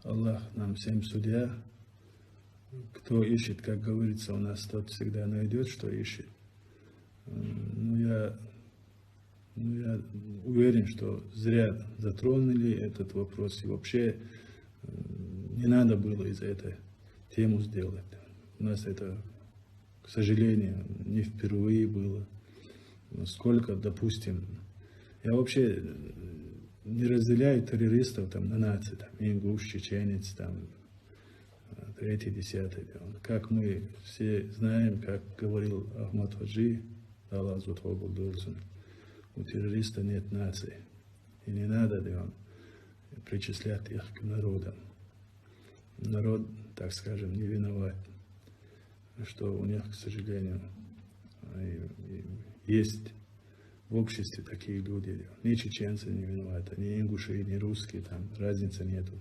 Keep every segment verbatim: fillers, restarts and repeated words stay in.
Аллах нам всем судья. Кто ищет, как говорится у нас, тот всегда найдет, что ищет. М, Ну, я, ну, я уверен, что зря затронули этот вопрос. И вообще м, не надо было из этой тему сделать. У нас это, к сожалению, не впервые было. Но сколько, допустим, я вообще э, не разделяю террористов там, на нации, там, ингуш, чеченец, там, э, третий, десятый. Там. Как мы все знаем, как говорил Ахмад Хаджи, Аллах зовут Хогул Дулсун, у террориста нет нации. И не надо, да, причислять их к народам. Народ, так скажем, не виноват, что у них, к сожалению, и- и есть в обществе такие люди. Ни чеченцы не виноваты, ни ингуши, ни русские, там разницы нету.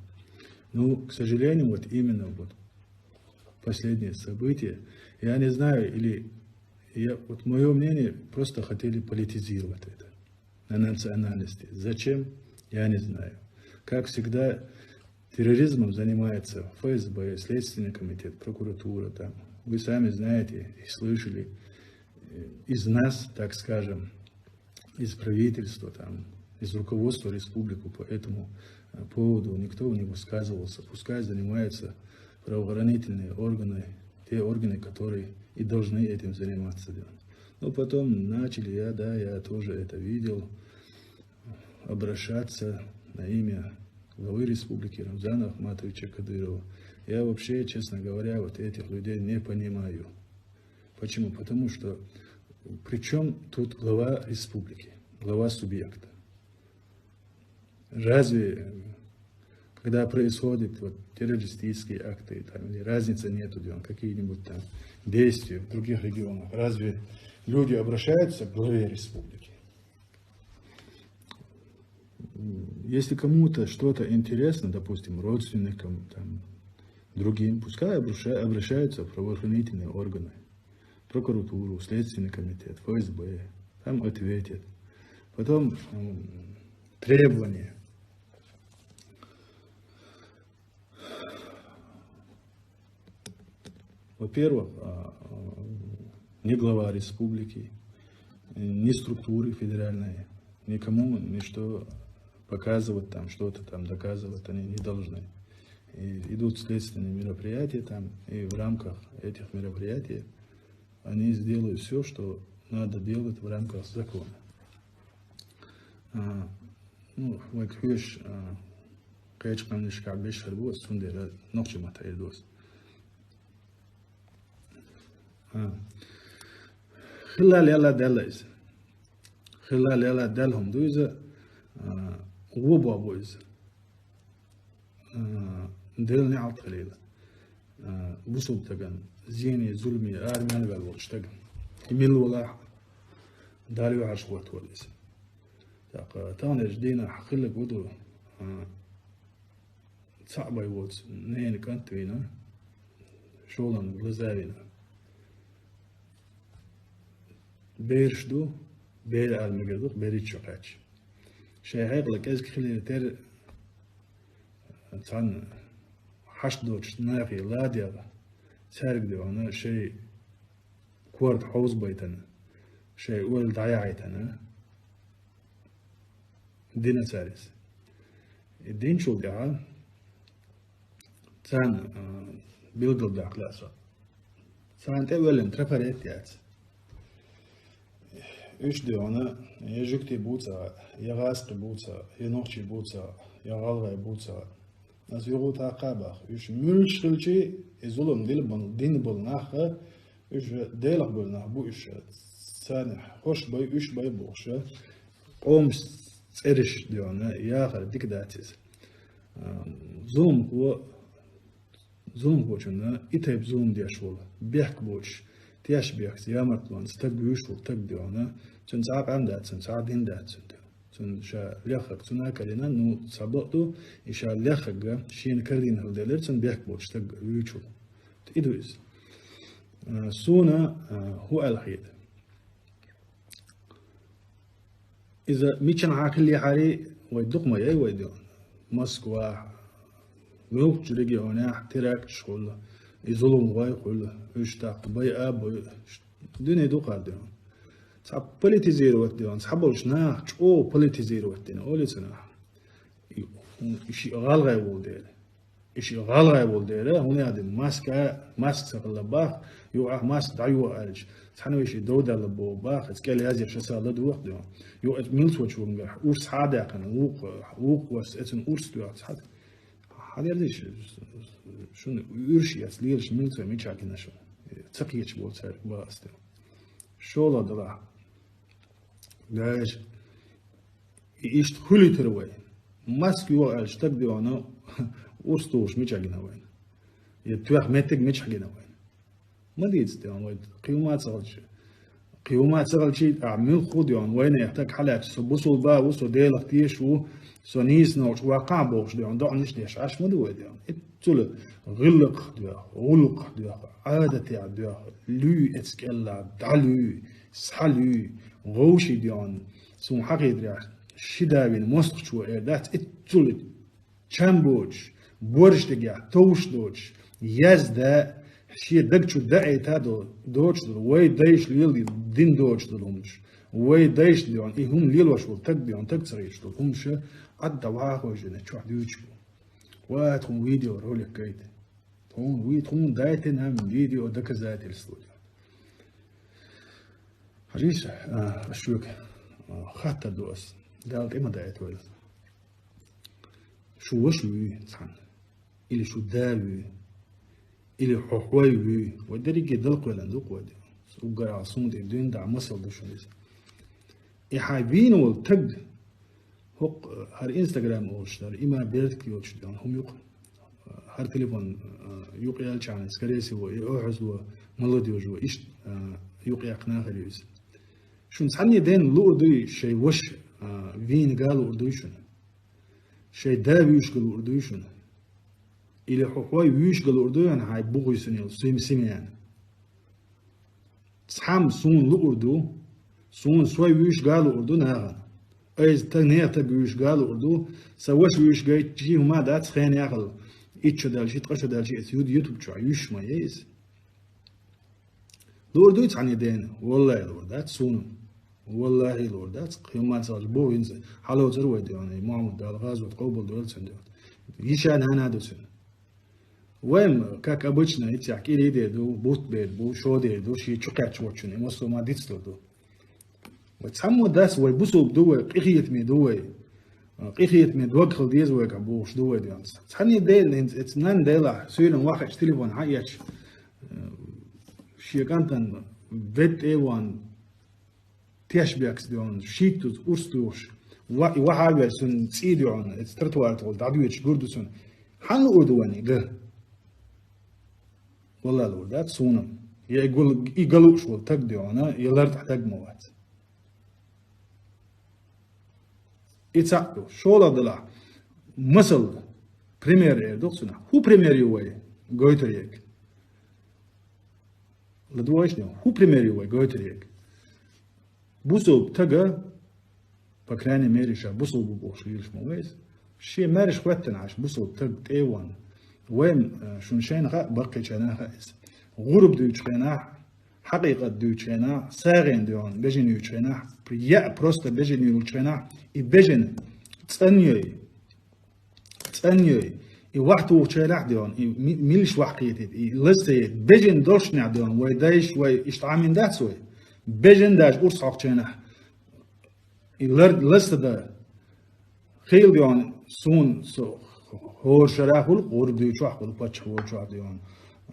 Ну, к сожалению, вот именно вот последнее событие, я не знаю, или я, вот мое мнение, просто хотели политизировать это на национальности. Зачем? Я не знаю. Как всегда, терроризмом занимается ФСБ, Следственный комитет, прокуратура. Там. Вы сами знаете и слышали э, из нас, так скажем, из правительства, там, из руководства республики по этому э, поводу никто не высказывался. Пускай занимаются правоохранительные органы, те органы, которые и должны этим заниматься. Да. Но потом начали, я, да, я тоже это видел, обращаться на имя главы республики Рамзана Ахматовича Кадырова. Я вообще, честно говоря, вот этих людей не понимаю. Почему? Потому что причем тут глава республики, глава субъекта? Разве, когда происходят вот террористические акты, там, или разницы нету, где он, какие-нибудь там действия в других регионах, разве люди обращаются к главе республики? М, Если кому-то что-то интересно, допустим, родственникам, там, другим, пускай обраща- обращаются в правоохранительные органы, прокуратуру, Следственный комитет, ФСБ, там ответят. Потом м, требования. Во-первых, а, а, ни глава республики, ни структуры федеральной никому ничто показывать, там что-то там доказывать они не должны. И идут следственные мероприятия там, и в рамках этих мероприятий они сделают все, что надо делать в рамках закона. А, ну, вай хьоьш, а, кхечкъанниш каб беш хьарбу, цундера нохчи мата ирдус. А. Хилла лела дела из. Хилла лела дел хум ду из, а, гъо бабу из. А, Дел неалт хилила. А, Бусул таган, зени, зулми, армян вел волчтаг. Имил вала, дали ваш вот валис. Так, а, танеш дина хилла гуду, а, цабай вот, нейн кантвина, шолан глазавина. Берш ду, бер армигадух, беричо кач. Шай хьайкла кез хиле тер цан хаш доч нахи ладяга, царг де вана шай корт хауз байтана, шай уэл даяйтана, дина царис. И динчул дяга, цан, а, билгал дяхласа. Цан те уэлен трафарет яц. Уьш де вана, я жугти буца, я гъаскъи буца, я нохчи буца, я гъалгъай буца. Аз югъу тахъа бах. Уьш муьлш хилчи, и зулум дил бул, дин бул наха, уьш делах бул нах бу уьш. Цани хош бай, уьш бай бухша. Къом цериш де вана, яхар дик дацис. А, зулум ху Зулум бочунна, и тайп зулум деш вол, бехк боч, теш бехк, ямартлон, стаг вуьш вол, таг де вана, цун цакъ ам дац, цун цакъ дин дац, цун. Цун ша лехак, цуна калина, ну, сабату, и ша лехак га, шин кардин хал делер, цун бехк боч, таг вуьш вол. Иду из. А, Суна, а, ху алхид. Иза мичан хьахилли хьари, вай дукъма яй вай дил. Москва, Муьлххачу регионехь теракташ хуьлу, и зуламхой хуьлу, уьш тӀаккха байа а бу, дуьне дукхар дуьйна. Цхьа политизировать дуьйна, цхьаболчу наха чӀогӀа политизировать дина, олий цунах. И, и шиъ гӀалгӀай волу дела. И шиъ гӀалгӀай волу дела, хӀунда аьлла маска, маска ца хилла бах, юкъахь маска дӀайо аьлча, цхьана вешин дов даьлла боху бах, иза кӀел язъеш аса ладугӀу дуьйна. Юкъа милцочу вунгахь, урс хьа а даьккхина, вукху, вукху ас, эцун урс доьху цхьа. Хьан дерзийша, шуна уьш яц лелаш милцой мичахь гина шуна? Ца кхеташ болу цаьрга бахаста. ШолгӀа далахь. Дайша, и иштта хуьлуьйтура вай. Маска йо аьлла стаг дуьйна, урс тухуш мичахь гина вайна? Я тоьхна меттиг мичахь гина вайна? Ма дийца дуьйна вай, кхин хӀума ца хилча. Кхин хӀума ца хилчий, ахь муьлхха дуьйна вайнех таг хьалаьцча, со бусулба ву, со Делах тешаш ву, со нийса нохча ваккхахь бохуш дуьйна, доӀанаш деш, Ӏаш ма ду вай дуьйна. Иццул гӀиллакхах доьху, гӀуллакхах доьху, Ӏадатехь доьху, луьй эцу кӀелла, дӀалуьй, схьалуьй, вовший дуьйна. Суна хьахийдирехь, ши да вина мостагӀчо эр дац, иццул чам боцуш, борш дегахь товш доцуш, язда, шен даг чу даайта до-, доцуш долу, вай дайша лела дина доцуш долу хӀуманаш, вай дайша дуьйна, и хӀума лелош волу таг дуьйна, таг ца хеташ долу хӀуманаш, Ӏадда вахахойжина чохь дуьйцуш бу. Ва тхуна видеоролик гайта. Тхуна ви-, тхуна дайтина видео доказательство. Хьажийша, а, ас шуьга, а, хаттар ду ас. Дала тӀе ма дайта вай. Шу ваша вуй цхьана, или шу да вуй, или хьо хьой вуй, вай дерриге далкъоьллина ду-кх вай де. Уггар а суна тӀе дуьйна дӀа масал ду шуна иза. И хьайн вийна волу таг, хӀокху, хӀара Instagram олуш дара, има бертик йоцуш дара, хӀума юкъа. ХӀара телефон, а, юкъа яьлчахьана, скорее всего, и охьазло, молодёжь ву, иштта, а, юкъа яьккхина хир ю иза. Шуна цхьанне дена луур дуй шайн ваша, а, вийна ган луур дуй шуна? Шайн да вуьйш ган луур дуй шуна? Или хьо хьой вуьйш ган луур дуй хьуна хьайн бухуьйсина йолу сим-, Семен? Цхьамма суна луур ду, суна сой вуьйш ган луур ду нахана. Айса та-, нехан таг вуьйш ган луур ду, сан ваша вуьйш гайта чий хӀума дац хенан яхала. Итт шо даьлча, ткъа шо даьлча, эца ю-, YouTube чохь юьйш ма ю иза. Луур дуй цхьанне дена? Валлахи, луур дац суна. Валлахи, луур дац. Кхин ма ца хилча, бу хӀинца хьалоцур вай дуьйна, и Мухьаммад, Дала гӀазот къобалдойла цуьнан дуьйна. Йиша-нана ду цуьнан. Вайн, как обычно, иццехь кӀирий дер ду, бутт бер бу, шо дер ду, шен чу кхаьчча воцчунна, и массо а ма дицлур ду. Вай цхьаммо дас, вай бусулба ду вай, къинхетаме ду вай. Къинхетаме дог хила деза вайгахь бохуш ду вай дуьйна. Цхьанне дена хӀинца, эца нанна делахь, суьйранна вахча телефон хьаэцча, шен кӀантана ведда тӀе а ван, тешбекс дуьйна, шийттаза урс тухуш, ва-, и вахьа а вер, цуьнан цӀий дуьйна, эца тротуар тӀехула дӀадоьдуш гур ду цунна. Хьанна луур ду вайна и ган? Валла, луур дац суна. Я и гул-, и ган лууш волу таг дуьйна, я лартӀахь таг ма вац. И цхьаъ ду. ШолгӀа далахь, масал, пример эр ду-кх цунах. ХӀун пример ю вай гойтур ерг? ЛадугӀуш ду, хӀун пример ю вай гойтур ерг? Бусулба тага, по крайней мере, ша бусулба бу бохуш лелаш ма ву иза. Шен маьрша хӀоьттина Ӏаш бусулба таг тӀе а ван. Вайн, э, шуна шайна хаьа, баккхийчарна хаьа иза. ГӀурба дуьйчу хенахь, хьакъикъат дуьйчу хенахь, сагӀина дуьйна бежана юьйчу хенахь, я просто бежана юьйлучу хенахь, и бежана цӀанйой, цӀанйой, и вахь тухучу хенахь дуьйна, и ми-, милаш вахь кхетийта, и лаз ца яйта, бежана долчунехь дуьйна, вай дайша, вай иштта Ӏамийна дац вай? Бежана даже урс хьокхучу хенахь, и лар-, лаз ца дан, хила дуьйна, суна, со хӀора шарахь хуьлу, гӀурба дуьйчохь хуьлу, паччахь волчохь дуьйна, э,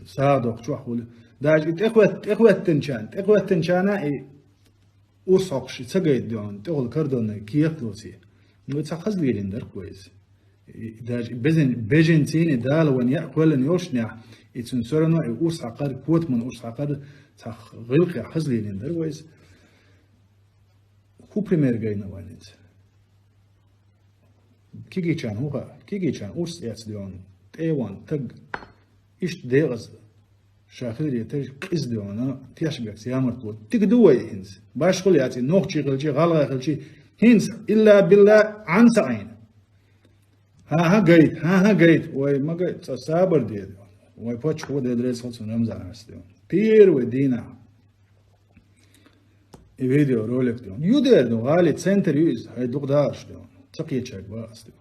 сагӀа доккхучохь хуьлу. Даже и тӀехӀоьтт-, тӀехӀоьттинчарна, тӀехӀоьттинчарна и урс хьокхуш и ца гайта дуьйна, тӀехула кордонный кехат лоций. Ну, и цхьа хаза лелийна дара-кх вай иза. И даже и бежан-, бежанцийна Дала вайна яа кхоьллина йолчунехь, и цуьнан всё равно и урс хьакхар, котаман урс хьакхар цхьа гӀиллакхехь хаза лелийна дара вай иза. ХӀун пример гайна вайна иза? Кегийчарна хӀун хаьа? Кегийчарна урс эцна дуьйна, тӀе а ван, таг иштта декъаза ша хиларе тера къиза дуьйна, тешбекс ямартло. Дика ду вай хӀинца. Башхула яц и, нохчий хилчий, гӀалгӀай хилчий, хӀинца, илла-билла, Ӏан ца Ӏийна. ХӀан-хӀа, гайта, хӀан-хӀа, гайта. Вай ма гайта, цкъа сабар де. Вай паччахьо, Дела реза хилва цунна, Рамзан Рамзанович. Первый дийнахь и видеоролик де. Ю дер ду, гӀали центр ю иза, хӀай дукха дахарш де. Ца кхечаг ва ас де.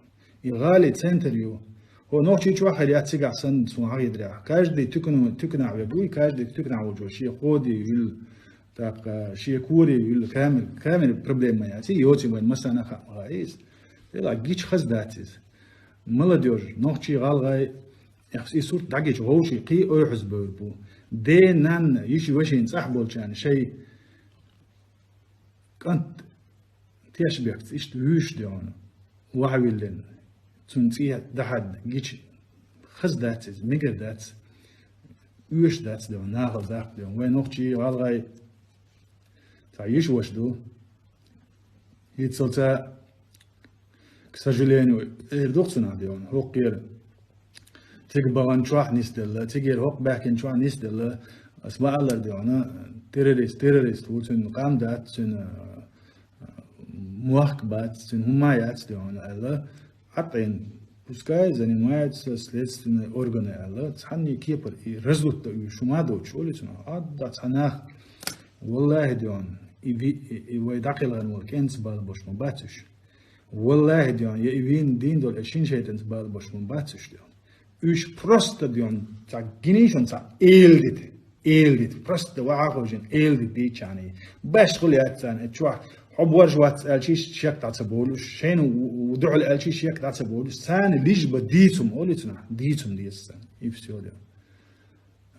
И гӀали центр ю. Хьо нохчий чохь хьал яц цигахь санна, цунна хьагӀ ядряхь. Каждый туькана-, туьканахь вег вуй, каждый туьканахь волчо шен ходе юл, тӀаккха шен коре юл, камер, камера проблема яц. И йоци вайн масана хаа ма хаьа иза. Дела гич хаз дац иза. Молодёжь, нохчий, гӀалгӀай, эхь, и сурт дӀагича вовший кхий ойхьаз бевр бу. Де, нанна, йиши, вешин цӀахь болчарна шай кӀант тешбехца иштта вуьйш де хьуна, вахьавиллина, цунна цӀе дахьадна, гич хаз дац иза, мегар дац, оьш дац де хьуна, нахал даккха де хьуна. Вай нохчий, гӀалгӀай, цхьа йиш-вош ду. ХӀинццалца, к сожалению, эр ду-кх цунах де хьуна, хӀокхера цига бахана чохь нисделла, цигера хӀокху баьхкина чохь нисделла, ас ма-аллара де хьуна, террорист, террорист ву, цуьнан къам дац, цуьнан, а, мохк бац, цуьнан хӀумма яц де хьуна аьлла, ӀатӀина, пускай занимаются следственные органы аьлла, цхьанний кепара и раздуть дан уьш хӀума доцуш, олий цунах, Ӏадда цхьа нах, валлахӀи де хьуна, и ви-, и, и вай дӀакхелхина волу кӀентаца бала болуш ма бац уьш. ВаллахӀи де хьуна, я и вийна дийна долу эс шин шайтӀанца бала болуш ма бац уьш де хьуна. Уьш просто де хьуна, цхьа гинийшан цхьа эладита, эладита, просто вахьа хожина эладита дийчарний. Баш хуьлу яц царна, и чохь хьо борж вац аьлча, шек дӀа ца болуш, шайна у-, у-, дуьхьал аьлча, шек дӀа ца болуш, царна лиш ба дийцум, олий цунах, дийцум деза царна. И всё де.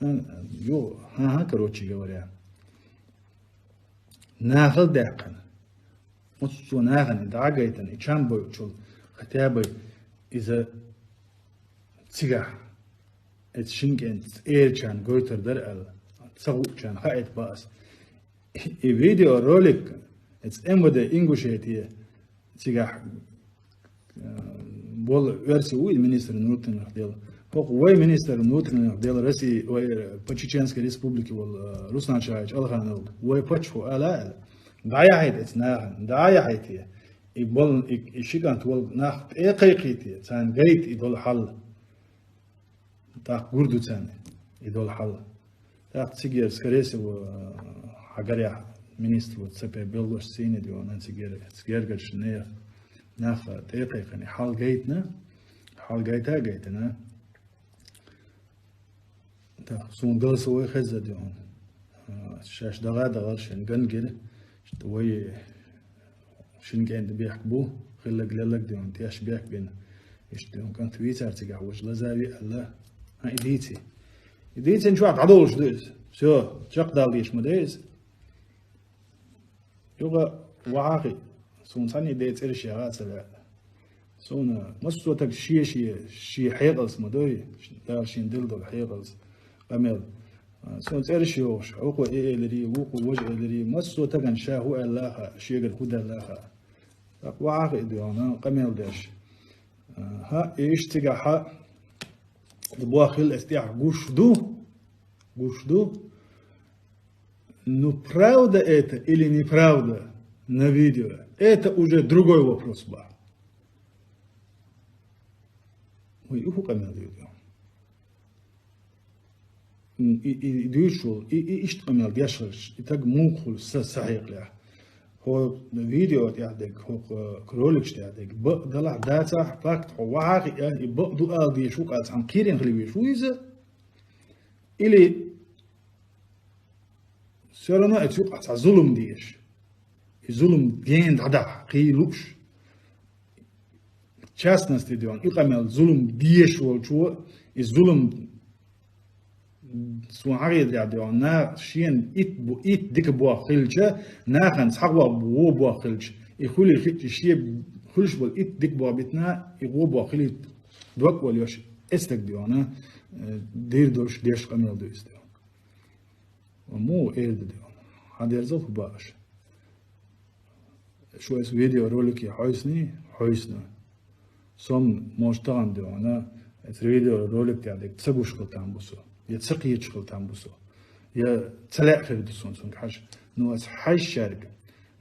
Ан-, ю, хӀан-хӀа, короче говоря. Нахал даьккхина. Оцу цо нахана и дӀа а гайтина, и чам бойучул, хотя бы иза цигахь, эцу шин кӀентаца элчарна гойтур дара аьлла, ца хуучарна хаийта баъас. И видеоролик, эцу М В Д Ингушетия цигахь, э, болу оьрси ву и министр внутренних дел. ХӀокху вай министр внутренних дел России, вай, по Чеченской Республике волу, э, Руслан Шаевич Алханов, вай паччахьо ала аьлла. ДӀаяхьийта эцу нахана, дӀаяхьийта. И болу, и, и ши кӀант волу нах тӀе а кхайкхийта, царна гайта и долу хьал. ТӀаккха гур ду царна и долу хьал. ТӀаккха цигера, скорее всего, хьан гарехь министр ву ца пе беллош цийна де ван, цигера, цигергарчу нехан нах тӀе а кхайкхина, хьал гайтина, хьал гайта а гайтина. ТӀаккха суна голосовой хеза де ван. Шаьш дагӀа а дагӀара шайн ган гира, вай шин кӀентан бехк бу, хилларг-лелларг де ван, тӀеш бехк бина. Иштта де ван, кӀант вийцара цигахь, важа лазави аьлла. ХӀан, и дийци. И дийцина чохь дӀадолуш ду иза. Всё, чекхдала дезаш ма ду иза. Юха вахьа хи, суна цхьанний де цӀераш яха а ца лаьа. Суна массо а таг шен-шен, шен хьекъалца ма дуй, Дала шен дилла долу хьекъалца. Къамел. Суна цӀераш йохуш, хӀокхо и элирий, вукхо важа элирий, массо а тагана ша хӀу аьлла а хаьа, шегара хӀу даьлла а хаьа. ТӀаккха вахьа хи де ван, къамел деш. ХӀа, и иштта цигахь хьа, боххил эс тӀехь гуш ду, гуш ду. Ну, правда это или неправда на видео, это уже другой вопрос бах. Ой, уху къамел ду. И, и, и дуьйцуш волу, и, и иштта къамел деш хилча, и таг муха хуьлу са, са хьекъалехь. ХӀокху видео тӀехь дерг, хӀокху, э, роликаш тӀехь дерг, бакъ далахь, дацахь, факт, хьо вахьа а хиъна, и бакъ ду ала дезаш ву, кхаъ цхьаьна кхерина хила везаш ву иза. Или всё равно оцу юкъахь цхьа зулам дезаш. И зулам гена дӀадахьа, кхин лууш. В частности, де ван, и къамел зулам дезаш волчо, и зулам, суна хьагӀедарехь де ван, на шена итт бу-, итт дика боху хилча, нахана цхьа гӀо бу-, вон боху хилча, и хуьлий хи-, и шен хуьлуш болу итт дика боху битина, и вон боху хилийта дог а волуш, эцтаг де ван, э, дийр долуш деш къамел ду иза де ван. Муха эр ду де ван? Хьан дерзал хӀу бааш? Шу эс видеоролике хьойсний? Хьойсна. Сом, может, тахана де ван, эс видеоролик тӀехь дерг ца гуш хила там бу со, я ца кхеташ хила там бу со, я ца лаьа хир ду суна цунга хьажа. Ну, ас хьаьжчаьрга,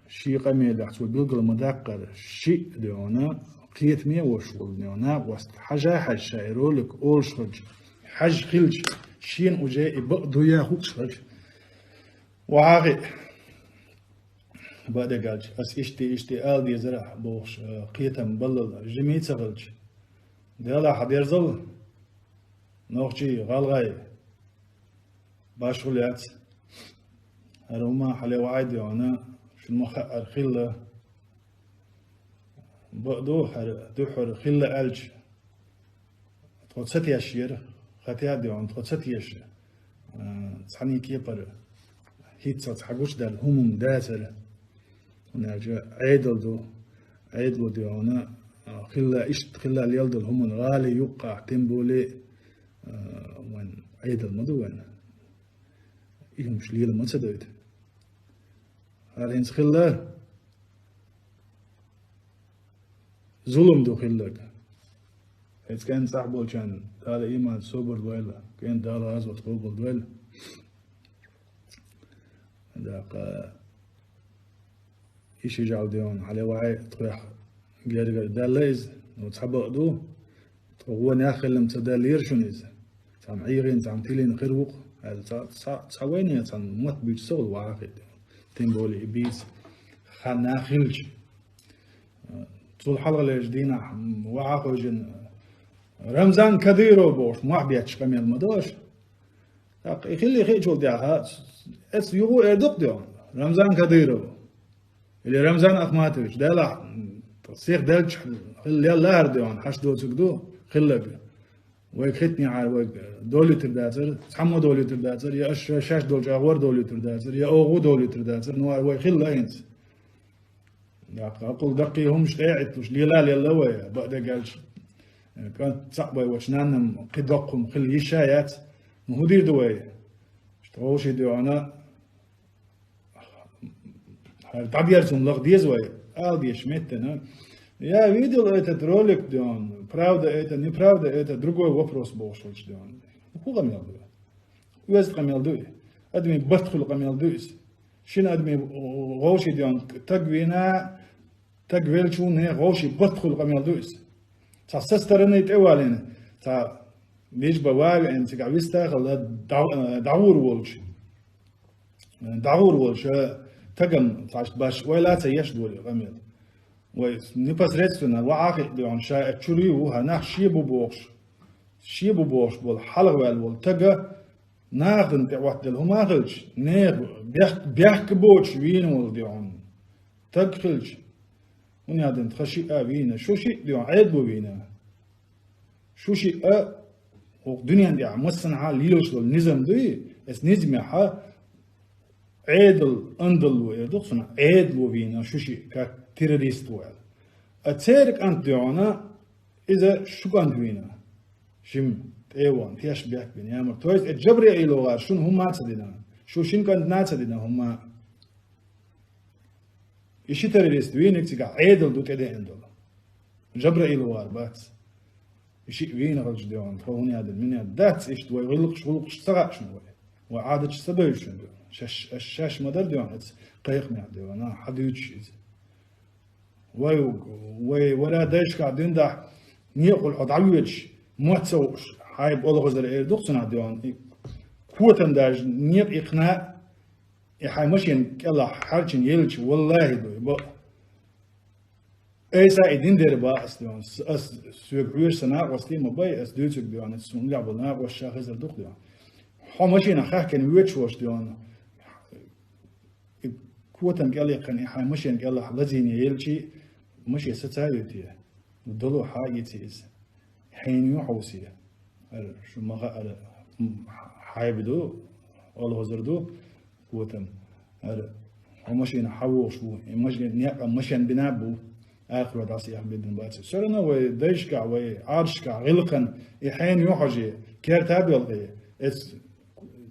шен къамелехь цо билгал ма даккхара, шиъ де ван, кхетаме а вош волу, накъост хьажа а хьаьжча, и ролик олуш хилча, хьаьжжа хилча, шена уже и бакъ ду ян хууш хилча, вахьа а хиъ, бакъдерг аьлча, ас иштта, иштта ала дезара бохуш, э, кхетам баллал жима ца хилча, Дела хьан дерзал, нохчий, гӀалгӀай, башхула яц. ХӀара хӀума хьале ваӀайда йоӀана, шуна ма хаьара хилла. Бакъду, хӀара дуьххьара хилла аьлча, тхо ца тешара, хатеа а доьгӀна, тхо ца теша, а, цхьаьна кепара хӀинца цхьа гучудаьлла хӀуманна дацара. ХӀунда аьлча Ӏедал ду, Ӏедало доьгӀна, а, хилла, иштта хилла лелла долу хӀуманна гӀали юккъахь, тем более, а, вайн Ӏедал ма ду вайн. И хӀумаш лела ма ца дойту. ХӀара хӀинца хилла, зулам ду хилларг. Эцу кӀен цӀахь болчарна Дала иман собар дойла, кӀен Дала гӀазот къобал дойла. ДаккхӀа, и ши жал дегӀан хьале ваьхьа тхоьх гергара даьлла иза, ну, цхьа бакъ ду, тхо гӀо нах хиллам ца даьллера шуна иза. Цхьана ӀийгӀина, цхьана тилина хир ву-кх, аьлла, ца, ца, ца вайне, цхьана мотт буьйцу ца волу вахьа хиъ. Тем более и бийца хан нах хилча. Цул хьалхалерчу дийнахь, м, вахьа хойжина, Рамзан Кадыров бохуш, мохь бетташ къамел ма до аша. ТӀаккха и хилли хиъчул тӀаьхьа, эцу югӀу эр ду-кх дегӀан, Рамзан Кадыров. Или Рамзан Ахматович, делахь, м, сих делча, хилла лелла хӀара дегӀан, хьаш доцург ду, хилларг. Вайга хитнехьара вайга долуьйтур дацара, цхьаммо долуьйтур дацара, я аша шаьш долчу агӀор долуьйтур дацара, я оха ву долуьйтур дацара, ну, вай хилла хӀинца. ДаккхӀа, акхул даккхий хӀумаш тӀе а Ӏитталуш, лела а лелла вай, бакъдерг аьлча, кӀант цхьаъ бай вачу наннам кхин доккха хӀума хила йиш а яц. Ну, хӀун дийр ду вай? Иштта вовший доьгӀана, хӀара дӀаберза хӀума лаха деза вай, ала дезачу меттана. Я видел этот ролик, дегӀан, правда это, неправда это, другой вопрос бохуш хилча, дегӀан. ХӀун къамел ду? Оьзда къамел ду и. Адамийн барт хуьлу къамел ду иза. Шина адамийн вовший дегӀан таг вийна, таг веллачунна вовшийн барт хуьлу къамел ду иза. Цхьа со стороны тӀе а валийна, цхьа лиш бан ван а веана, цигахь вист а хилла, дӀа-, дӀагӀур волчу. ДӀагӀур волуш, а, тагам цхьаьш баш ойла а ца еш долу и къамел. Вай непосредственно вахьа а хиъ дегӀан ша а чуьра ву, хӀара нах шен бу бохуш, шен бу бохуш болу, хьалхаваьлла волу тага нахана тӀе Ӏоттаделла хӀума а хилча, нехан бехк-, бехк боцуш вийна волу дегӀан таг хилча, хӀунда аьлла тхан шиъ а вийна, шу шиъ дегӀан Ӏедало вийна. Шу шиъ а, хӀокху дуьнен тӀехь массанхьа лелаш долу низам дуй, эс низамехьа Ӏедал андалло эр ду-кх цунах, Ӏедало вийна шу шиъ, как террорист ву аьлла. А церан кӀант дегӀана, иза шу кӀант вийна. Жима тӀе а вахана, теш бехк бина ямар. То есть, э, Джабраило гӀар шуна хӀумма а ца дина, шу шин кӀантана а ца дина хӀумма а. И ши террорист вийниг цигахь Ӏедал ду тӀедеана долу. Джабраил вар бац. И шиъ вийна хилча дегӀан, тхо хӀун яа дина, мин яа дац иштта вай гӀиллакхаш, гӀуллакхаш ца хаьа шуна вай. Вай Ӏадаташ ца дойла шуна дегӀан. Шаьш, аш шаьш ма дара дегӀан, эца кхайкхамехь дегӀан, а, хьан дуьйцуш иза. Вай, вай, вара дайшкахь дуьндахь некъахула хьо дӀавоьдуш, мотт ца хууш, хьайба олхазар эр ду-кх цунах дегӀан. И котан даже некъ икхна, и хьайн машен кӀелахь хьарчина елча, валлахӀи ду, и бакъ. Айса и дин дер бан ас дегӀан. С-, ас соьга хьоьжуш сан накъостий ма бай, ас дуьйцург дегӀан, ас суна лехь болу накъост ша хезар ду-кх дегӀан. Хьо машенах хаьхкина воьдуш волуш дегӀан. И котан кӀел яьккхина, и хьайн машен кӀелахь лазийна елчий, машен саца а юьтий, дало хьа а йиций иза. Хьенан ю хьовсий? Ара, шу ма хаьара, м, хьайба ду, олхазар ду, котам. Ара, хьо машина хьан вохуш ву? И машина некъа машен бина а бу, ахура дӀасаехь бедина бац. Всё равно вай дайшкахь, вай Ӏаршкахь, гӀиллакхан, и хьенан ю хьожий, керта а доьлхий, эц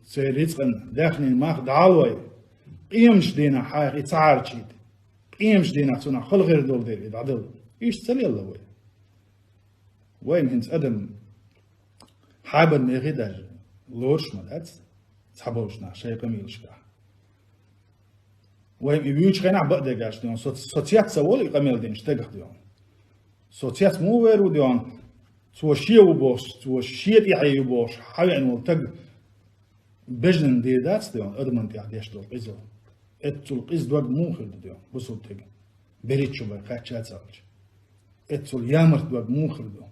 церан рицкъан, даьхнийн мах дӀалой, къемаш дийнахь хьайх и ца хьарчийта, къемаш дийнахь цунах хала хир долу дела и дӀадала. Иштта ца лелла вай. Вайна хӀинца адам хьайбан мехий даже лоруш ма дац, цхьаболчу нах шайн къамелашкахь. Вайна и вуьйчу хенахь бакъдерг аьлча дегӀан, со, со цец ца волу и къамел динчу стагах дегӀан. Со цец муха вер ву, дий хьона, цо шен ву бохуш, цо шен тӀаьхье ю бохуш, хьавеана волу таг бежнан дийр дац, дий хьона, адаман тӀехь деш долу къизалла. Эццул къиза дог муха хир ду, дий хьона, бусулба теган? Берриг чу бай кхачча а ца хилча. Эццул ямарт дог муха хир ду?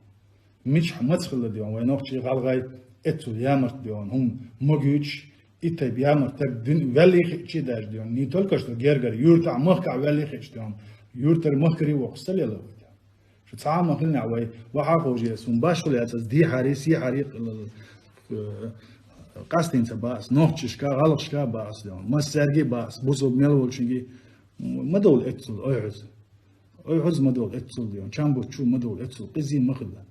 Мичахь маца хилла, дий хьона, вай нохчий, гӀалгӀай, эццул ямарт, дий хьона, хӀума магуьйтуш, и тайпа ямарт таг дуьн ваьллий хиъча даже, дий хьона, не только что гергара, юьртахь, махкахь ваьллий хиъча, дий хьона, юьртара, махкара воккхуш ца лела вай, дий хьона. Шу цхьа а ма хилнехь вай, вахьа ховший, сун башхалла яц ас, дехьарий, сехьарий, э, къастийна ца бац, нохчашка, гӀалгӀашка бац, дий хьона, массаьрга бац, бусулба мел волчуьнга. Ма довла эццул, ой хьоза. Ой хьоза ма довла эццул, дий хьона, чам боцчу ма довла эццул, къизий ма хилла.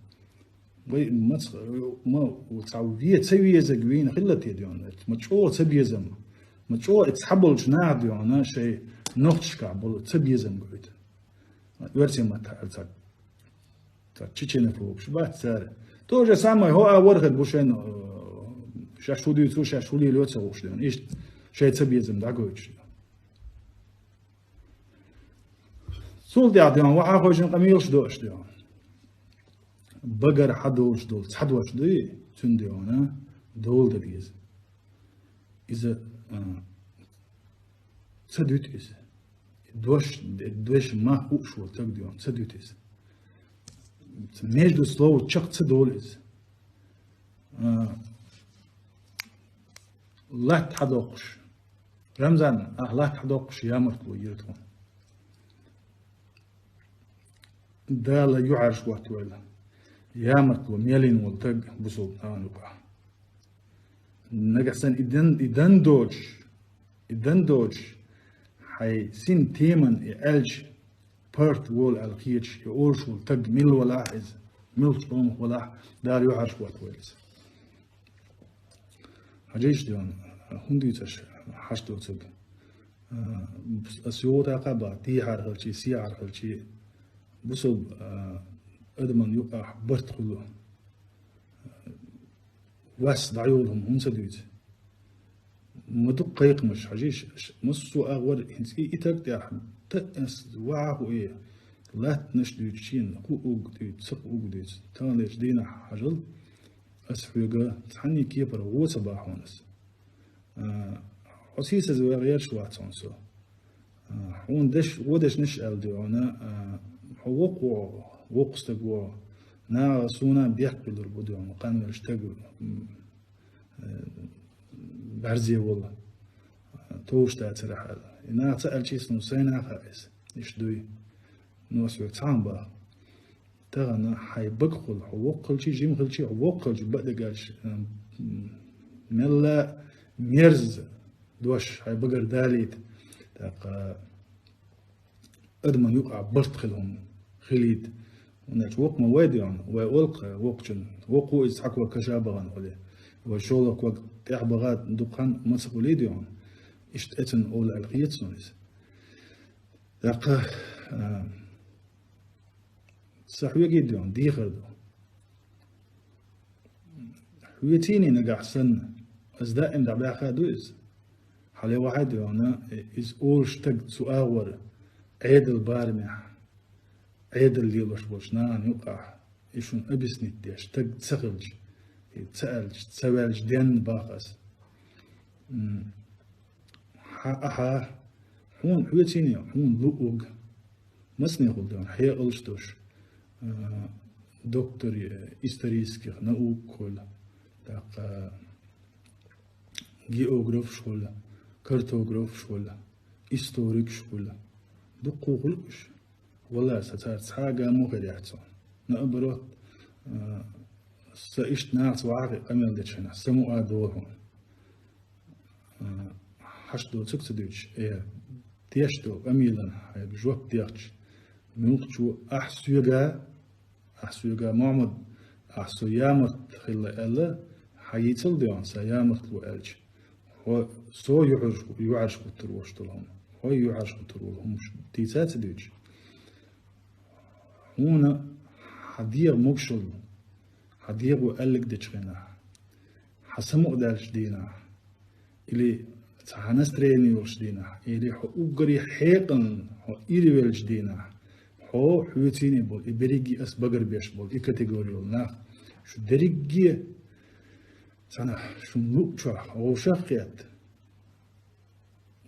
Вай маца, ма, цхьа ве-, ца везаг вийна хилла те, дий хьона, ма чӀогӀа ца безам. Ма чӀогӀа и цхьаболчу наха, дий хьона, шайн нохчашкахь болу ца безам гойту. Оьрсийн маттахь аьлла, цхьа, цхьа чеченофобаш бац цара. То же самое, хӀо а ворхӀар бу шайна, э, шаьш хӀу дуьйцу, шаьш хӀу лелайо ца хууш, дий хьона. Иштта шайн ца безам дӀагойтуш. Цул тӀаьхьа, дий хьона, вахьа хойшина къамелаш до аша, дий хьона. Багара хьадолуш долу цхьа дош дуй, цуьнан, дий хьона, дола дан деза. Иза, а, ца дуьту иза. Дош, дош ма хууш волу таг, дий хьона, ца дуьту иза. Между слов чекх ца долу иза. А, латта хьадоккхуш. Рамзан, ахь латта хьадоккхуш ямартло йира тхуна. Дала юьхьӀаьржа хӀоттавойла ямартло мел йина волу таг бусулба нахана юкъахь. Нагахь санна и дан, и дан доцуш, и дан доцуш, хьайн син теман и аьлча, парт волу аьлла кхеташ, и олуш волу таг мила валахь иза, муьлхачу къомах валахь, Дала юьхьӀаьржа хӀоттавойла иза. Хьажийша, дий хьона, хӀунда дуьйцу аша хьашт доцург? А, ас юха а тӀаккха а боху, дехьара хилчий, сехьара хилчий, бусулба, а, адаман юкъахь барт хуьлу. Вас дӀайолу хӀума хӀунда ца дуьйцу? Ма ду кхайкхамаш, хьажийша, аш массо а агӀор хӀинца и, и таг тӀехь, та ас вахьа хӀу и, латтанаш дуьйцучийн, хӀу уг дуьйцу, ца хӀу уг дуьйцу. Таханлерчу дийнахь хьажал, ас хьоьга цхьанний кепара гӀо ца бахьа хьуна ас. А, хьо сийсаза ваха гӀерташ вац хьуна со. А, хьуна деш, гӀо дешнаш аьлла, дий хьона, а, хьо воккха ву, воккха стаг ву, наха суна бехк билур бу, дий хьона, къанвеллачу стаг, м, э, бӀаьрзе волу, а, товш дацарахь аьлла. И наха ца аьлча, иза, ну, сайн наха иза, иштта дуй. Ну, ас вайга цхьаъ баха. Тахана хьайн багахула, хьо воккха хилчий, жима хилчий, хьо воккха хилчий, бакъдерг аьлча, м, мелла мерза дош хьайн багара далийта. ТӀаккха адаман юкъахь барт хила хӀума хилийта. ХӀунда аьлча воккха ма вай, дий хьона, вай олу-кх воккхачун, воккха ву иза, цхьа ког каша а бахана хуьлий. Вай шолгӀа ког тӀехь баха дукха хан маца хуьлий, дий хьона. Иштта эцна олу аьлла хета суна иза. ТӀаккха, а, Сан хьоьгий, дий хьона, дехар ду. Хьоьций нагахь санна, ас даим дӀабаьхна ду иза. Хьале вахьа, дий хьона, иза олуш стаг цу агӀор Ӏедал барамехь, Ӏедал лелош болчу нахана юкъахь, и шуна объяснить деш стаг ца хилча, и ца аьлча, ца ваьлча денна боху ас. М, хьан, ахьа, хьуна хьоьций, хьуна луъург, масане хуьлу, дий хьона, хьекъалш долуш, а, доктор, э, исторических наук хуьлу, тӀаккха географш хуьлу, картографш хуьлу, историкш хуьлу. Дуккха хуьлу уьш. Валлахь, сан цаьрца цхьа а гаммо хир яц хьуна. Наоборот, а, сан иштта нахаца вахьа къамел дечу хенахь, самукъа долу хьуна. А, хьашт доцург ца дуьйцуш, э, деш долу къамелана хьайга жоп дехча, муьлххачо ахь соьга, ахь соьга, Мухьаммад, ахь со ямарт хилла аьлла, хьан йийцал, дий хьона, сан ямартло аьлча, хьо со юьхьӀаьржа, юьхьӀаьржа хӀуттур волуш долу хӀума, хьо юьхьӀаьржа хӀуттур волу хӀумаш дийца а ца дуьйцуш. Хьуна хьан дегӀан могушалла, хьан дегӀо аьлларг дечу хенахь, хьан самукъадаьллачу дийнахь, или цхьа хьан настроение йолчу дийнахь, или хьо уггаре хьекъална, хьо ирвеллачу дийнахь, Хьо хьоьцийне болу, и берриге ас багарбеш болу, и категори йолу нах. Шу дерриге цхьана шун луъчохь гӀовшах а хетта,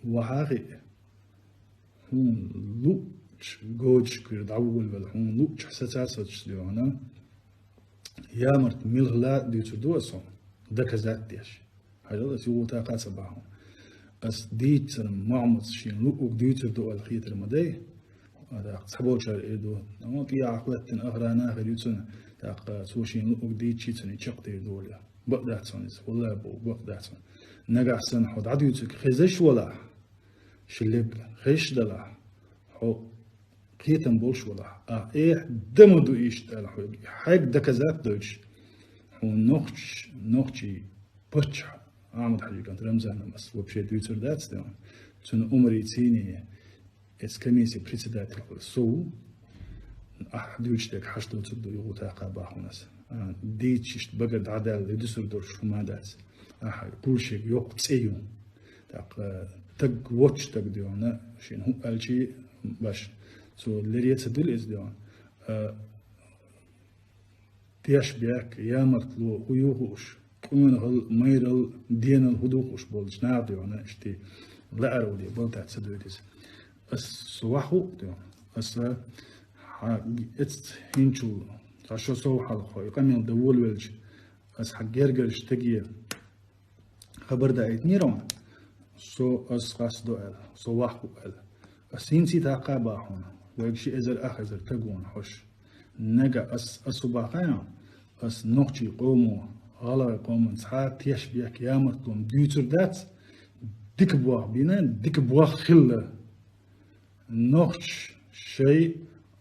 ваха а хиъ, хьуна луъчу гойташкара дӀаволавелла, хьуна луъчохь саца а соцуш дуьйхьана, ямарт милхала а дуьйцур ду ас хьуна, доказать деш. Хьажал, ас юха тӀаккха а ца бахьана. Ас дийццара Мохьмадс шена луъург дуьйцур ду аьлла хетар ма дай. ТӀаккха цхьаболчара эр ду: «Амма тӀехьа хӀоьттина ахара нахера ю цунна, тӀаккха цо шена луъург дийцчи цунна и чекхдийр долу». Бакъ дац хьуна иза, валлахӀи боху, бакъ дац хьуна. Нагахь санна хьо дӀадуьйцург хезаш валахь, ши леб хезаш далахь, хьо кхетам болуш валахь, а, эхь, дан ма ду иштта аьлла хьоьга, хьайга доказать дойтуш, хьуна нохчаш, нохчий паччахь Ахьмад-Хьаьжин кӀант Рамзана ас вообще дуьйцур дац тӀе. Цуьнан умарийцийне, эцу комиссин председатель хуьлу со ву. Ахь дуьйцуш дерг хьаш доцург ду юха тӀаккха бахьана ас. А, дийцча иштта багара дӀадаьлла, и дуьсур долуш хӀума дац. Ахь гулшег йоккха цӀе ю. ТӀаккха таг воцчу таг дуьйхьана, шена хӀуъа аьлчи баш. Цо лере ца дилла иза дуьйхьана. А, теш бехк, ямартло, хӀу ю хууш, къонахал, майрал, денал хӀу ду хууш болчу наха дуьйхьана, иштта лаарале балтаца ца доьду иза. Ас со ваха хӀуъа дуьйхьана. Аса хьан эццахь хӀинчул, цхьа шо сов хьалха хьо и къамел дан волавелча, ас хьан гергарчу стаге хабар даийтинера хьуна, со ас къастадо аьлла, со ваха хӀуъа аьлла. Ас хӀинца а тӀаккха а бахьана хьуна, вайга ши эзар ах эзар таг ву хьуна хьош. Нагахь ас, ас хӀу бахьа а, ас нохчийн къомо, гӀалгӀайн къоман цхьа а теш бехк, ямартло-м дуьйцур дац, дика боху бина, дика боху хилла. Нохчаша шай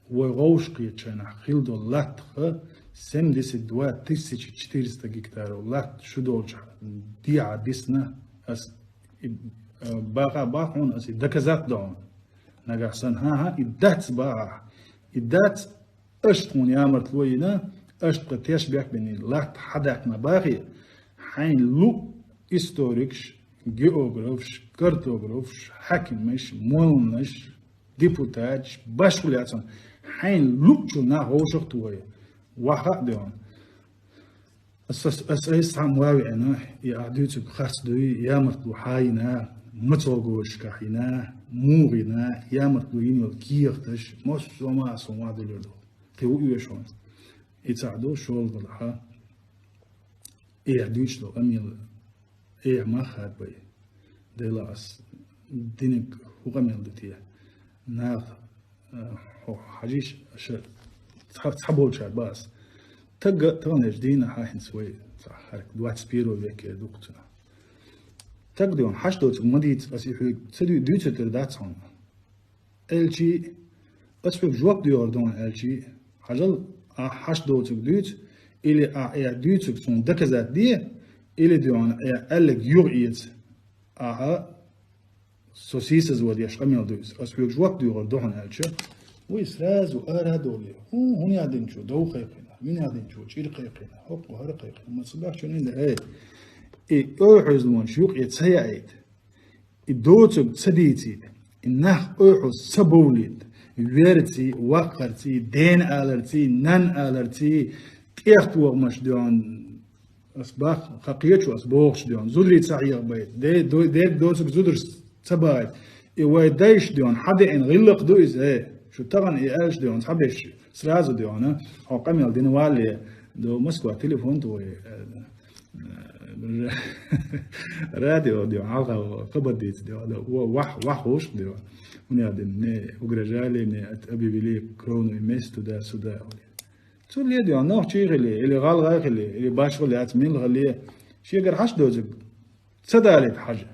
вай гӀовшахкхетачу хенахь хилла долу латтах семьдесят два тысяча четыреста гектаров латта шу долчохь дехьа дисна ас, и, а, баха а бахьа хьуна, ас и доказать до хьуна. Нагахь санна, хӀан-хӀа, и дац бахахь, и дац, аша тхуна ямартло йина, аша тхан теш бехк бина, латта хьан даккха ма бахе, хьайна луъ историкаш, географаш, картографаш, хьаькамаш, молланаш, депутаташ, башхула яцунна, хьайна луъчул нах вовшах а тухий, ваха а дуьйхьана. Ас, ас, ас айса цхьаъ ма веана, и ахь дуьйцург харц дуй, ямартло хьан йина, мацалла гӀоьшкахь йина, муха йина, ямартло йина йолу кехаташ, массо а ма ас хьуна охьадуьллур ду. Кхин хӀу оьшу хьуна? И цхьаъ ду, шолгӀа далахь. Эхь дуьйцуш долу къамел, эхь мах хадабай. Дела ас диниг хӀу къамел ду те? Наха, а, хьо хьажийша, аша цхьа, цхьаболчара бах ас. Тагга таханлерчу дийнахь хӀинца вай, цхьа хӀара двадцать первый веке ду-кх цунах. Таг дуьйхьана хьаш доцург ма дийца, ас и хьоьга ца дуь-, дуьйцуьйтур дац хьуна. Аьлчи, ас хьоьга жоп доьхур ду хьуна аьлчи, хьажал, ахь хьаш доцург дуьйцу, или ахь эхь дуьйцург суна доказать де, или дуьйхьана эхь аьлларг юха эца. Ахьа со сийсазван деш къамел ду иза. Ас хьоьга жоп доьхур ду хьуна аьлча, вуй сразу ара а долий. ХӀун, хӀун яздинчо дов кхайкхина, мин яздинчо чӀир кхайкхина, хӀокхо хӀара кхайкхина, ма ца бахчунна, эй. И ойхьазлонаш юкъе ца яийта. И доцург ца дийцийта, и нах ойхьуз ца бовлийта, верций, ваккхарций, дена аларций, нанна аларций, тӀехтохамаш дуьйхьана, ас бах, хьан кхечо ас бохуш дуьйхьана, зударий ца хьехабайта, де-, до-, дерг доцург зударш ца бахийта. И вай дайша дуьйхьана, хьан деана гӀиллакх ду иза, э, шу тахана и аьлча дуьйхьана, цхьаберш сразу дуьйхьана, хьо къамел дина валле, до Москва телефон тухий, э, Радио де, хьалха хабар дийца де, вах, вах вовшах де. ХӀунда аьлла, мне угрожали, мне от-, объявили кровную месть туда-сюда. Цу ле де, нохчий хили, или гӀалгӀай хили, или башхал яц, мила хили. Шегара хьаш доцург ца далийта хьажа.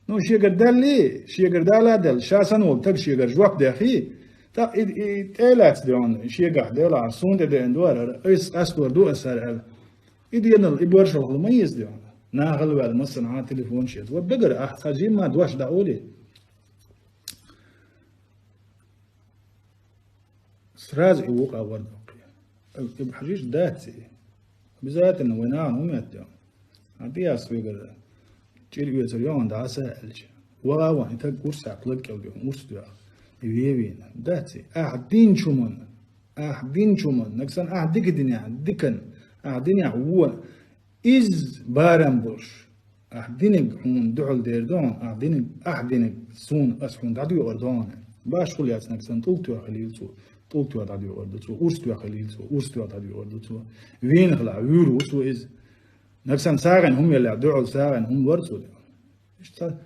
Ну, шегара далли, шегара дала а делла, ша санна волу таг шегара жоп дехи, так и, и тӀелаца де, шегахь делахь, суна тӀе деана ду ара, айса къастор ду аса ара аьлла. И денал, и боршалхала ма еза де. Нахала ваьлла массанхьа телефон шеца. Ва дагара ахь цхьа жимма дош дӀаоли. Сразу и вукъа вар доккхи. Ибн Хьажиш дац и. Обязательно вай нахана хӀума де. Хьан тӀе яс вегара чӀир оьцар йогӀан дӀаса аьлча. Ваха ван, и таг урс хьакхлаг кӀел де, урс доьху. вевина. Дац, ахь динчуман, ахь динчуман, нагсан ахь дика динехь, дикан, ахь динехь вон, из барам болуш. Ахь диниг хьуна дуьхьал дер ду хьуна, ахь диниг, ахь диниг суна ас хьуна дӀадоьгӀар ду хьуна. Башхул яц нагсан тӀултоьхилийла цо, тӀултоьх дӀадоьгӀар ду цо, урстоьхилийла цо, урстоьх дӀадоьгӀар ду цо. Венах лахь, вуьйр ву цо иза. Нагсан сагӀина хӀума елла, дуьхьал сагӀина хӀума вар цо. Иштта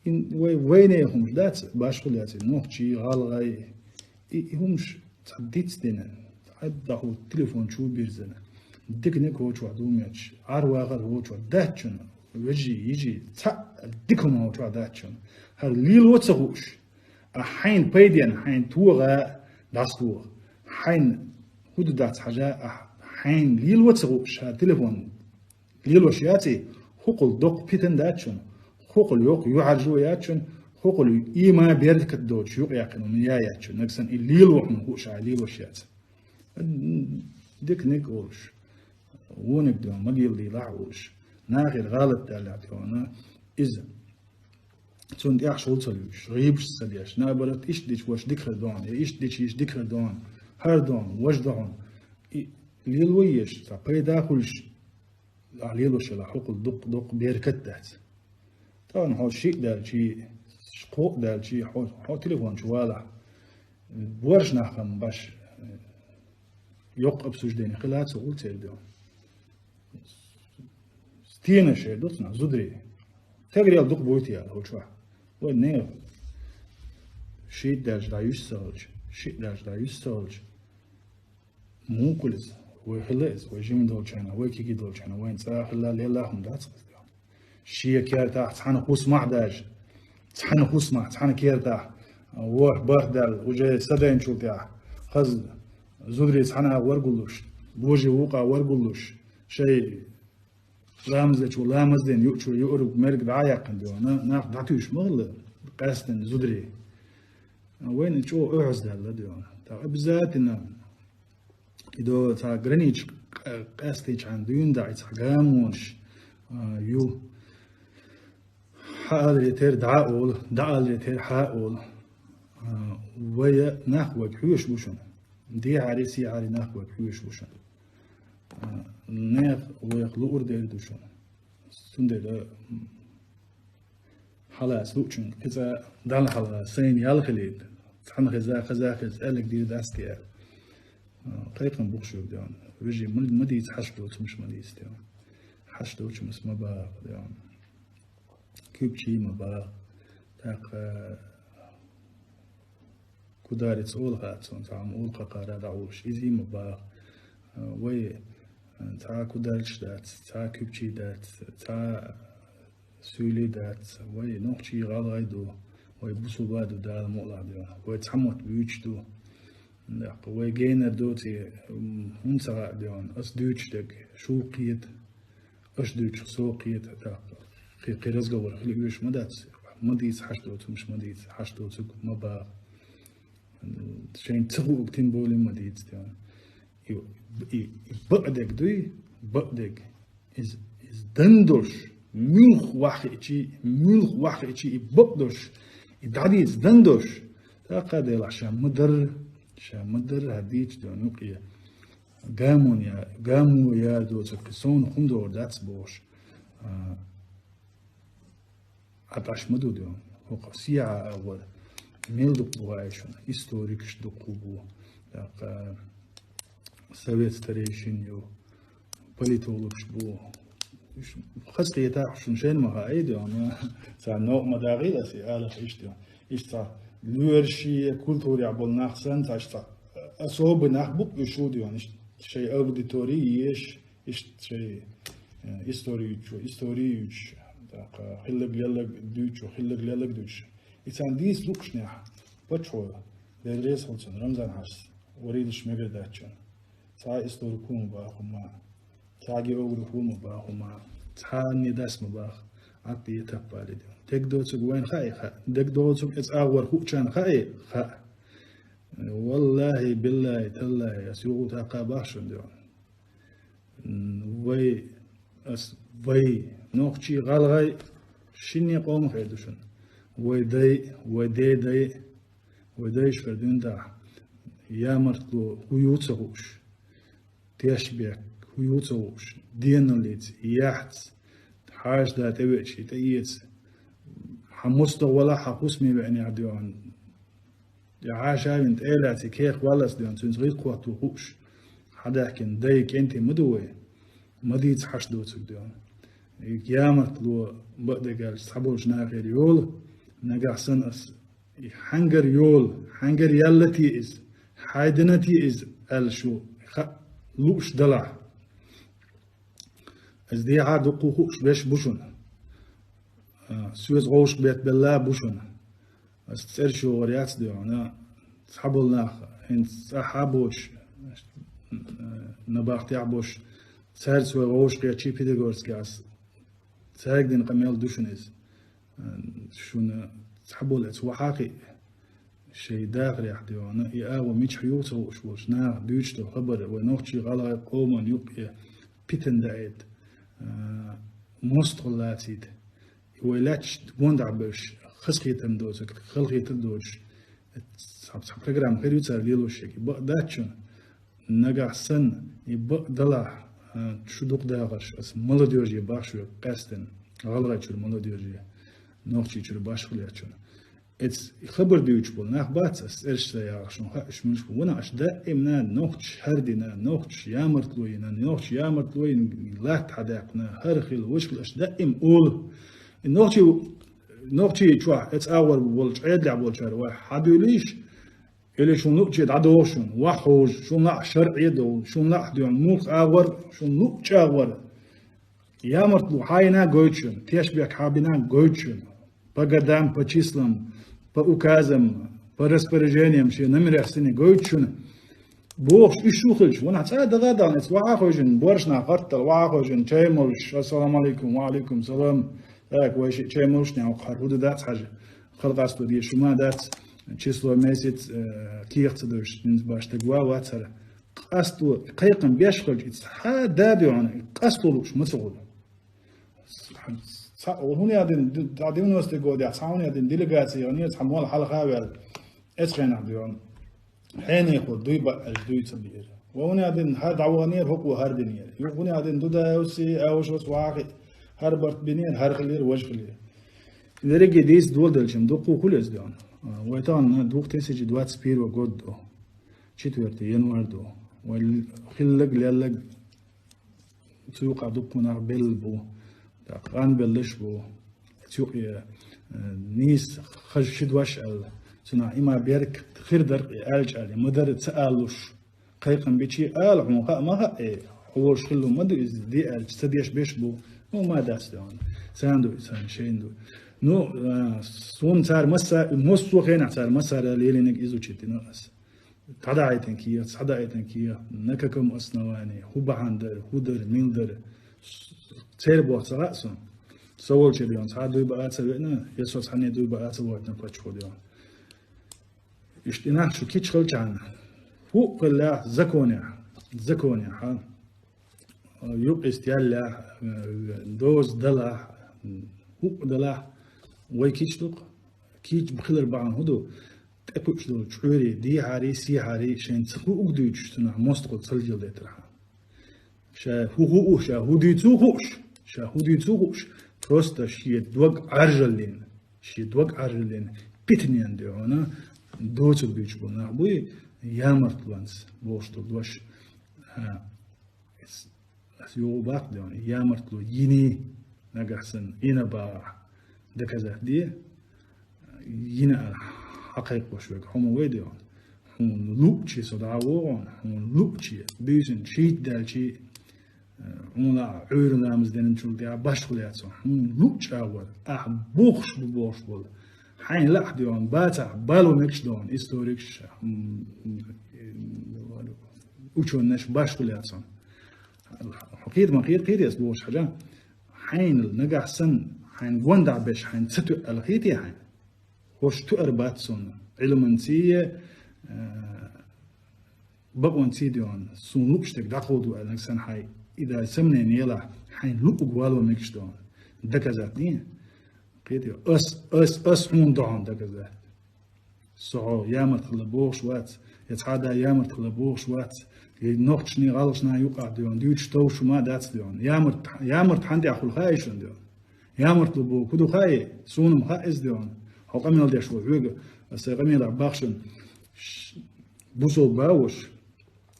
ин вай, вайне хӀумаш дац, башхул яц, нохчий, гӀалгӀай, и, и хӀумаш цхьа диц дина, цхьа даху телефон чу бирзина. Диканиг хӀочохь ду метташ, Ӏар вахар хӀочохь дац чун, вежий, йижий, цхьа дика хӀума хӀочохь дац чун. ХӀара лело ца хууш, а хьайна пайден, хьайна тоха, дӀасатоха. Хьайна хӀу ду дац хьажа, а хьайна лело ца хууш, хӀара телефон лелош яций, хӀокхул доккха питан дац чун, хӀокхул йоккха юьхьӀаьржо яц чун, хӀокхул ийман беркат доцуш юкъаяьккхина хӀума я яц чун, нагсан и лело хьуна хууш а лелош яц. Диканиг олуш, вониг дуьхьа ма леладийлахь а олуш, нахера гӀалат даьллехь тӀехуна, иза. Цунна тӀехь шул ца луьйш, гӀийбаш ца деш, наоборот, иштта дича ваша дика хир ду хьуна, я иштта дича йиша дика хир ду хьуна, хӀара ду хьуна, важа ду хьуна. И лело еш, цхьа пайда хуьлуш, ахь лелош елахь, хӀокхул дукха-дукха беркат дац. Тахана хьо шиъ даьлчий, кхоъ даьлчий, хьо, хьо телефон чу валахь, боьрша нах хам баш, йоккха обсуждение хила ца гӀур церан дуьхьа. Стенаш эр ду цунах, зударий. Тегарел дукха буй те аьлла, хӀу чохь. Вай нехан шиъ даьлча дӀа юьсу ца хилча, шиъ даьлча дӀа юьсу ца хилча, муха хуьлу иза? Вай хила иза, вай жима долчарна, вай кегий долчарна, вайн цӀа а хилла, лелла хӀума дац иза. Шен кертахь цхьана хӀусамахь даже, цхьана хӀусамахь, цхьана кертахь, ворхӀ-бархӀ даьлла, уже садайначул тӀехь, хаза зударий цхьана а варгуллуш, божий вукъа варгуллуш, шайн ламаз дечо ламаз ден, юучо юург мерг дӀа а яьккхина дуьхьа, на-, нах дӀатуьйсуш ма хилла, къаьстина зударий. Вайна чӀогӀа оьгӀаздаьлла дуьхьа. Та обязательно и до цхьа граница къ-, къаьстичхьана дуьйна даьӀа цхьа гамонаш, а, ю. Хьааларе тера дӀа а олу, дӀааларе тера хьа а олу. А, вай нах вайга хьоьжуш бу шуна. Дехьари, сехьари нах вайга хьоьжуш бу шуна. А, нехан вайх луур дер ду шуна. Цундела, м, хьалаца луучун кхин цкъа Далла хьалха сайна ял хилийта. Цхьана хеза, хаза хеза, аьллиг дийр дац те аьлла. А, кхайкхам бу-кх шуьга дуьхьа. Вежарий, ма, ма дийца хьашт доцу хӀумаш, ма дийца дуьхьа. Хьашт доцу хӀуманаш ма баха дуьхьа. Куьпчий ма баха. ТӀаккха кударица олу хаьа цунна, цхьа хӀума олу кхакхара дӀаолуш. Иза и ма баха. Вай цхьа кударчаш дац, цхьа куьпчий дац, цхьа суьйлий дац. Вай нохчий, гӀалгӀай ду, вай бусулба ду, Дала мукъалахь дуьхьа. Вай цхьа мотт буьйцуш ду. ТӀаккха вай генара доций, м, хӀунда ца хаьа дуьхьа, ас дуьйцуш дерг шух кхета, аш дуьйцуш со кхета, тӀаккха кхин, кхин разговор хила оьшуш ма дац. Ма дийца хьашт доцу хӀумаш, ма дийца хьашт доцург, ма баха. Шайна ца хуург тем более ма дийца дуьхьа. И, и, и бакъдерг дуй, бакъдерг. Иза, иза дан долуш, муьлхха ваххиъчий, муьлхха ваххиъчий и бакъдолуш, и дӀадийца дан долуш, тӀаккха а делахь ша ма-дарра, ша ма-дарра хӀара дийца дуьхьа юкъе. Гамон я, гамон яр доцург кхин совнаха хӀума догӀур дац бохуш. А, Ӏа тӀаш ма ду дуьхьа. ХӀокху сехьа агӀор мел дукха бу гӀайшина. Историкаш дукха бу. ТӀаккха совет старейшин ю, политологаш бу. Уьш хазахетахь шуна шайна ма хаьа дуьхьа, амма царна новкъа ма дагӀийла аса и аларх иштта. Иштта цхьа лоьраший, культурехь болу нах санна, цхьа иштта особый нах бу-кх уьш шу дуьхьа. Иштта шайн аудитори еш, Иштта шайн, э, истори юьйцучо истори юьйцуш, тӀаккха хилларг-лелларг дуьйцучо хилларг-лелларг дуьйцуш. И царна дийца луучунехь, паччахьо, Дела реза хуьлда цунна, Рамзан-Хьаьжас, варийлаш мегар дац шуна. Цхьа а историк ма баха хӀума, цхьа а географ ма баха хӀума, цхьанне дас ма баха, Ӏад е таппале де. Дерг доцург вайна хаьа, хаьа. Дерг доцург эца агӀор хуучарна хаьа, хаьа. Валлахьи, биллахьи, таллахьи, ас юха тӀаккха баха шуна дуьхьа. М, вай, ас, вай, нохчий, гӀалгӀай, шинне къомах эр ду шуна. Вай дай, вай дедай, Вай дайшкара дуьнда ямартло хӀу ю ца хууш, тешбек хӀу ю ца хууш, денал яц, яхьц, хьаша да тӀевеача, и тӀеэца. Хьан мостагӀа валахь, хьан хӀусаме веанехь дуьйхьан. Я хьаша вина тӀелаьций кех валлалц дуьйхьан, цуьнца гӀиллакх хӀотто хууш. Хьадаьхкина дай кӀентий ма ду вай. Ма дийца хьаш доцург дуьйхьан. И ямартло бакъдерг аьлча цхьаболчу нахера йолу, нагахь санна ас и хьаьнгара йолу, хьаьнгара яьлла те иза, хьайдина те иза аьлла шу хаа лууш далахь. Ас дехьа дуккха хууш берш бу шуна. А, соьца вовшахбетта белла бу шуна. Ас цӀераш йогӀур яц дуьйхьан, цхьаболу нах хӀинца цӀахь а боцуш, а, набахтехь а боцуш, цаьрца вай вовшахкхетчий Пятигорске ас. Цаьрга дина къамел ду шуна иза. Шуна цхьаболу эца вахьа а хиъ, шайн дахарехь дуьйхьан, и агӀо мичахь ю ца хууш волчу наха дуьйцуш долу хабар, вай нохчий гӀалгӀай къоман юккъе питана даийта, а, мостагӀалла лацийта. И вай лаьтташ гондахь бевш, хазахетам доцург, халахетар доцуш, цхьа, цхьа программа хир ю цара лелош ерг. И бакъ дац шуна, нагахь санна, и бакъ далахь, а, шу дукха дахарш, ас молодёже бахаш верг къаьстина, ГӀалгӀайчуьра молодёже, Нохчийчуьра башхаллехь шуна. Эцу хабар дуьйцуш болу нах бац ас цӀераш ца яхаш, шуна хаьа уьш муьлш бу. Ванах аша даима нохчаш хӀара дина, нохчаш ямартло йина, нохчаш ямартло йина, латта хьадаьккхина, хӀара хила, важа хила, аша даима олу. И нохчий, нохчий чохь эцу агӀор болчу Ӏедалехь болчара вай хьадуьйлийша, или шуна луъче дӀадогӀу шуна, ваха хьожа, шуна лаахь шарӀе а довла, шуна лаахь дуьйхьан муха агӀор, шуна луъчу агӀор. Ямартло хьан йина гойту шуна, тешбек хьан бина гойту шуна. По годам, по числам, по указам, по распоряжениям шен номерехь санна гойту шуна. Бохуш, уьш шу хилча, ванах цкъа а дагӀа а дахана, эца вахьа а хевшина, боьрша нах гӀаттала вахьа а хевшина, чай молуш, ассаламу алейкум, ва алейкум салам. Так, вай шиъ чай молушехь, хӀара хӀу ду дац хьажа, хала къасто дезаш хӀума дац, число, месяц, э, кехат ца девзаш, хӀинца баш дагаван вац хӀара. Къасто, кхайкхам беш хилча, иза цхьа а да дуьйхьан, къасто лууш ма ца хуьлу. Цхьа, хӀунда аьлла дина, д-, девяностый годехь, цхьа хӀунда аьлла дина делегаци йогӀуш яра, цхьа молла хьалха а ваьлла, эцу хенахь дуьйхьан. Хьенехо дуй баа аьлча дуй ца биира. Ва хӀунда аьлла дина хӀара дӀаваханера, хӀокхо хӀара динера. Юха хӀунда аьлла дина Дудаевси, Аушевс вахьа хиъ, хӀара барт бинера, хӀара хилира, важа хилира. Дерриге дийца доладелча, дуккха хуьлу иза дуьйхьан. Вай тахана две тысячи двадцать первый год ду. Четвёртый январь ду. Вай хилларг, лелларг цу юкъахь дуккха нах белла бу, тӀаккха къанбеллаш бу. Цу юкъе, э, нийса хаза ши дош аьлла, цунах иман берг хир дара-кх и аьлча аьлла, ма-дарра ца алалуш, кхайкхам бича а ала, хьуна хаа ма хаьа, э, хьо волуш хилла ма ду иза, де аьлча, ца деш беш бу. Ну, ма дац дуьйхьан. Царна ду, царна шайна ду. Ну, э, суна цара масса-, массо а хенахь цара массара лелийнарг изучить дина ас. ДӀадаийтина кехат, схьадаийтина кехат, на каком основании, хӀун бахьана дара, хӀун дара, мила дара. Церан боху ца хаьа суна. Со волчу дуьйхьан цхьа а дуй баа ца веана, я со цхьанне дуй баа ца войтина паччахьо дуьйхьан. Иштта и нах шу кийча хилчахьана, хӀуъа хиллехь, законехь, законехь, хьа? Юкъист яллехь, доза далахь, хӀуъа далахь, вай кийча ду-кх. Кийча хилар бахьана хӀун ду? ТӀекхуьуш долу чкъурий, дехьарий, сехьарий шайна ца хуург дуьйцуш, цунах мостагӀалла ца лелдайтархьама. Ша хӀун хуу, ша хӀун дуьйцу хууш, ша хӀун дуьйцу хууш, просто шен дог Ӏаржаллина, шен дог Ӏаржаллина, питанен дуьйхьана доцург дуьйцуш болу нах буй, ямартлонца бохуш долу дош. А, Ас юха баккха дуьйхьан, ямартло йиний, нагахь санна йина бахахь, доказать де, йина аьлла хьакхайкхош верг хьо ма вай дуьйхьан. Хьуна луъче со дӀа а вогӀу, хьуна луъче, буьйсанна шийтта даьлчий, хьуна лаахь Ӏуьйра ламаз динчул тӀаьхьа башхалла яц хьуна. Хьуна луъчу агӀор, ахь бухуш бу бохуш болу. Хьайна лаахь дуьйхьан, бацахь, бало мегаш дуьйхьан, историкаш, м, м, учёныйш башхалла яц хьуна. Хьо кхета ма кхета, кхета ас бохуш хьажа. Хьайна нагахь санна, хьайна гондахь беш, хьайна ца тоьа аьлла хетий хьайна? ХӀорш тоьар бац суна. Ӏилманций, э, бакъонций дуьйхьан, суна луъуш дерг дӀакховдо аьлла нагахь санна хьайн и дай сомнение елахь, хьайна луъург вало мегаш дуьйхьан. Доказать дий? Кхетий? Ас, ас, ас хьуна дуьйхьан доказать. Со хьо ямарт хила бохуш вац, я цхьа а да ямарт хила бохуш вац, я нохчашний, гӀалгӀашна юкъахь дуьйна, дуьйцуш товш ма дац дуьйна. Ямарт, ямарт хьан тӀехь хуьлу хаьий шуна дуьйна? Ямартло боху хӀун ду хаьий? Суна-м хаьа иза дуьйна. Хьо къамел деш ву хьоьга, аса сайн къамелехь бахшина. Ш-, бусулба а вуш,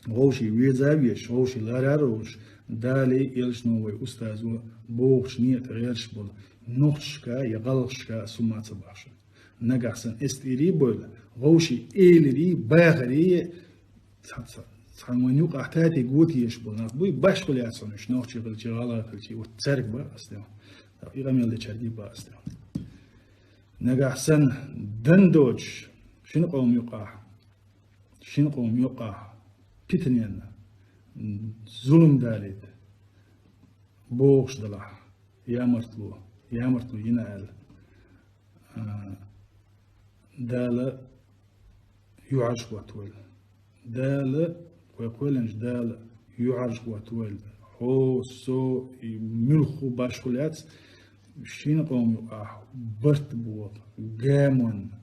вовший веза а веш, вовший лара а ловш, Дали, элчано, вай устазо бохучу некъа тӀе гӀерташ болу нохчашка я гӀалгӀашка а сума а ца бахшина. Нагахь санна эстӀийрий а бойла, вовший элирий, бахарий, цхьа, цхьа, цхьана вайн юкъахь татий гота езаш болу нах буй, башхалла яц хьуна уьш, нохчий хилчий, гӀалгӀай хилчий, вот цаьрга бан ас тӀехь. И къамел дечаьрга бан ас тӀехь. Нагахь санна дан доцуш, шина къоман юкъахь, шина къоман юкъахь питаненна, зулам далийта бохуш далахь, ямартло, ямартло йина аьлла, а, Дала юьхьӀаьржа хӀоттавойла. Дала, вай кхоьллинчу Дала юьхьӀаьржа хӀоттавойла. Хьо, со, и муьлхха башхалла яц, шина къоман юкъахь барт боху, гамонна.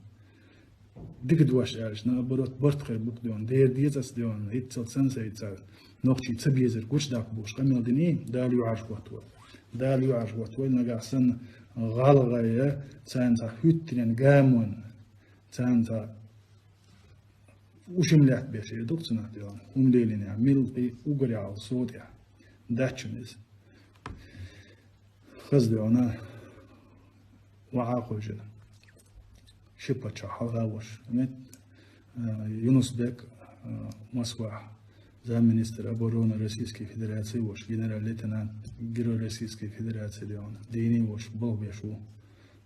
Дика дош аьлча, наоборот, барт хир бу-кх дуьйна. Дера деза ас дуьйна, хӀинццалц сан сайца нохчий ца безар гучудаккха бохуш къамел диний, Дала юьхьӀаьржа хӀоттавойла. Дала юьхьӀаьржа хӀоттавойла, нагахь санна гӀалгӀай, царна цхьа хӀуьттинан гамонна, царна цхьа ушим лаьтта беш эр ду-кх цунах дуьйна. ХӀума лелийнехь, милла и угар яхьал со тӀехь. Дац шуна иза. Хаза дуьйна, вахьа а кхойжина. Ши паччахь хьалха а волуш. Мет, а, Юнус-Бек, а, Москвахь, замминистр обороны Российской Федерации волуш, генерал-лейтенант, Герой Российской Федерации дуьйна, дийне а волуш, балха беш ву.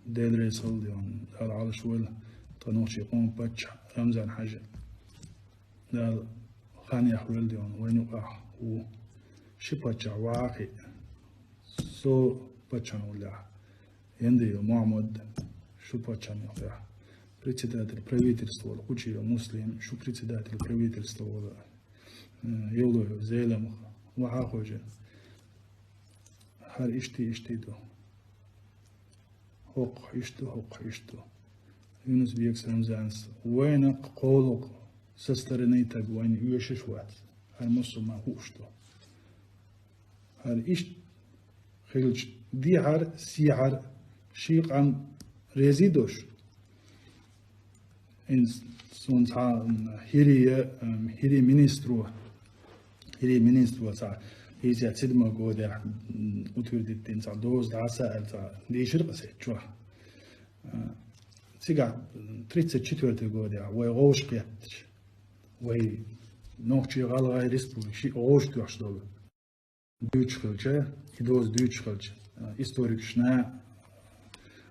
Дела реза хуьлда дуьйна, Дала Ӏалаш войла, тхан нохчийн къоман паччахь Рамзан-Хьаьжа. Дала хан яхвелла дуьйна, вайн юкъахь ву. Ши паччахь вахьа а кхиъна. Со паччахьна уллехь, Яндыев Мохьмад, шу паччахьна уллехь, председатель правительства волу Кучиев Муслим, шу председатель правительства волу, м, Евлоев Зелимха, вахьа а кхойжина. ХӀара иштта, иштта ду. ХӀокху иштта, хӀокху иштта. Юнус-Бекс Рамзанс, вайна кхолукъ со стороны стаг вайна оьшуш вац. ХӀара муссурман хууш ду. ХӀара иштта хилча, дехьара, сехьара ши къам резий дош. Ин суна цхьа, м, хӀирия, м, хӀирия министро, хӀирия министро цхьа пятьдесят седьмой годехь, м, утвердить дина цхьа доза дӀаса аьлла цхьа дийшира-кх аса чохь. А, цигахь, м, тридцать четвёртый годехь вай гӀовш кхетташ, вай нохчий, гӀалгӀай республика шиъ гӀовш тоьхча долу дуьйцуш хилча, и доза дуьйцуш хилча, а, историкашна,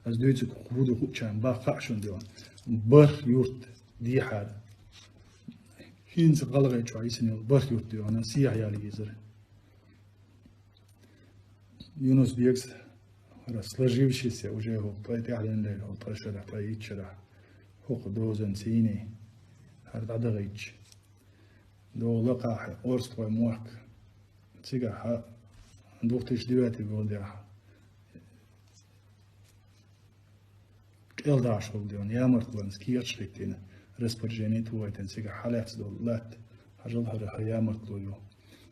ас дуьйцург хӀун ду хуучарна баккха а шуна дуьйна. БархӀ юрт дехьара. ХӀинца гӀалгӀай чохь йисина йолу бархӀ юрт дуьйна, сехьа яла йизара. Юнус-Бекс, хӀара сложившийся уже хӀокху ткъе тӀаьхьаллин лерина, хӀокху ткъа шарахь, ткъе итт шарахь, хӀокху дозанца йиний, хӀара дӀадахийтча. ДогӀу лакхахь орстхой мохк. Цигахь две тысячи девятый годехь кӀел дахьаш волу дуьйна, ямартлонца кехаташ хӀиттийна, распоряжение тухуьйтина, цигахь хьалаьцна долу латта, хьажал, хӀара хьан ямартло ю.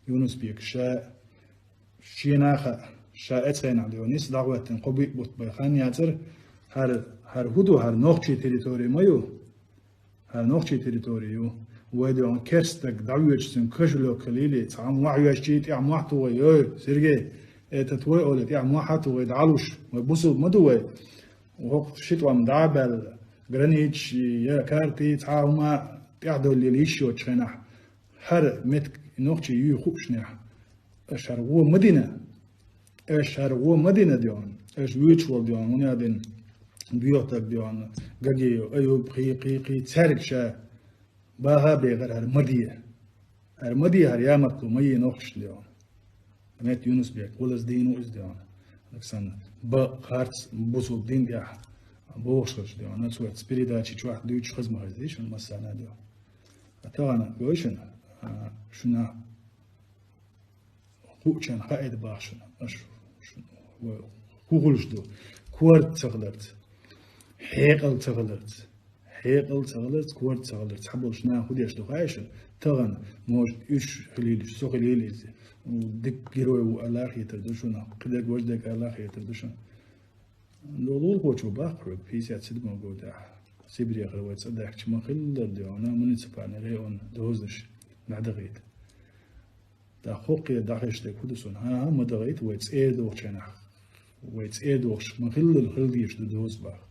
Юнус-Бек ша, шена а хаьа, ша эцхенахь дуьйна, ниса дӀахӀоьттина кхо-биъ бутт бен хан яцара, хӀара, хӀара хӀун ду, хӀара нохчий территори ма ю? ХӀара нохчий территори ю. Вай дуьйна керста стаг дӀавоьдуш, цуьнан кошелёк хилийла, цхьа хӀума охьайоьжчий, тӀехь мохь тухий, ой, Сергей, это твой, олий, тӀехь мохь а тухий, дӀалуш, вай бусулба ма ду вай. ХӀокху ши тӀом дӀа а баьлла, границаш я карти, цхьа а хӀума тӀаьхьадовлийла йиш йоцучу хенахь, хӀара меттиг нохчий юй хуушнехь, аша хӀара гӀо ма дина. Аша хӀара гӀо ма дина дуьйна. Аша вуьйцуш волу дуьйна, хӀунда аьлла, боьха стаг дуьйна, Гагиев Аюб, кхин, кхин, кхин, цаьрга ша баха а бехара хӀара ма де. ХӀара ма де, хӀара ямартло ма е нохчашна дуьйна. Мет Юнус-Бек, валаза дийна ву иза дуьйна. Александр, бакъ, харц, бусулба дин тӀехь бохуш хилча дуьйна, цо цу передачи чохь дуьйцуш хаза ма хезий шуна массарна дуьйна. А тахана, гой шуна, а, шуна хуучарна хаийта боху шуна, аша, шуна, вай хӀун хуьлуш ду, корта ца хиларца, хьекъал ца хиларца, Хьекъал ца хиларца, корта ца хиларца, цхьаболчу наха хӀун деш ду хаьий шуна? Тахана, может, уьш хилийла, со хилийла иза. Дика герой ву аьлла а хетар ду шуна, кхидерг важа дерг аьлла а хетар ду шуна. Лулахочо баккхара, пятьдесят седьмой годехь, Сибрехара вай цӀа даьхкича ма хиллара де вана муниципальный район дозанаш дӀадахийта. ТӀаккха хӀокхе дӀахезаш дерг хӀун ду суна? ХӀан-хӀа, ма дахийта, вай цӀера дохучу хенахь, вай цӀера дохуш ма хиллара хила дезаш ду доза баха.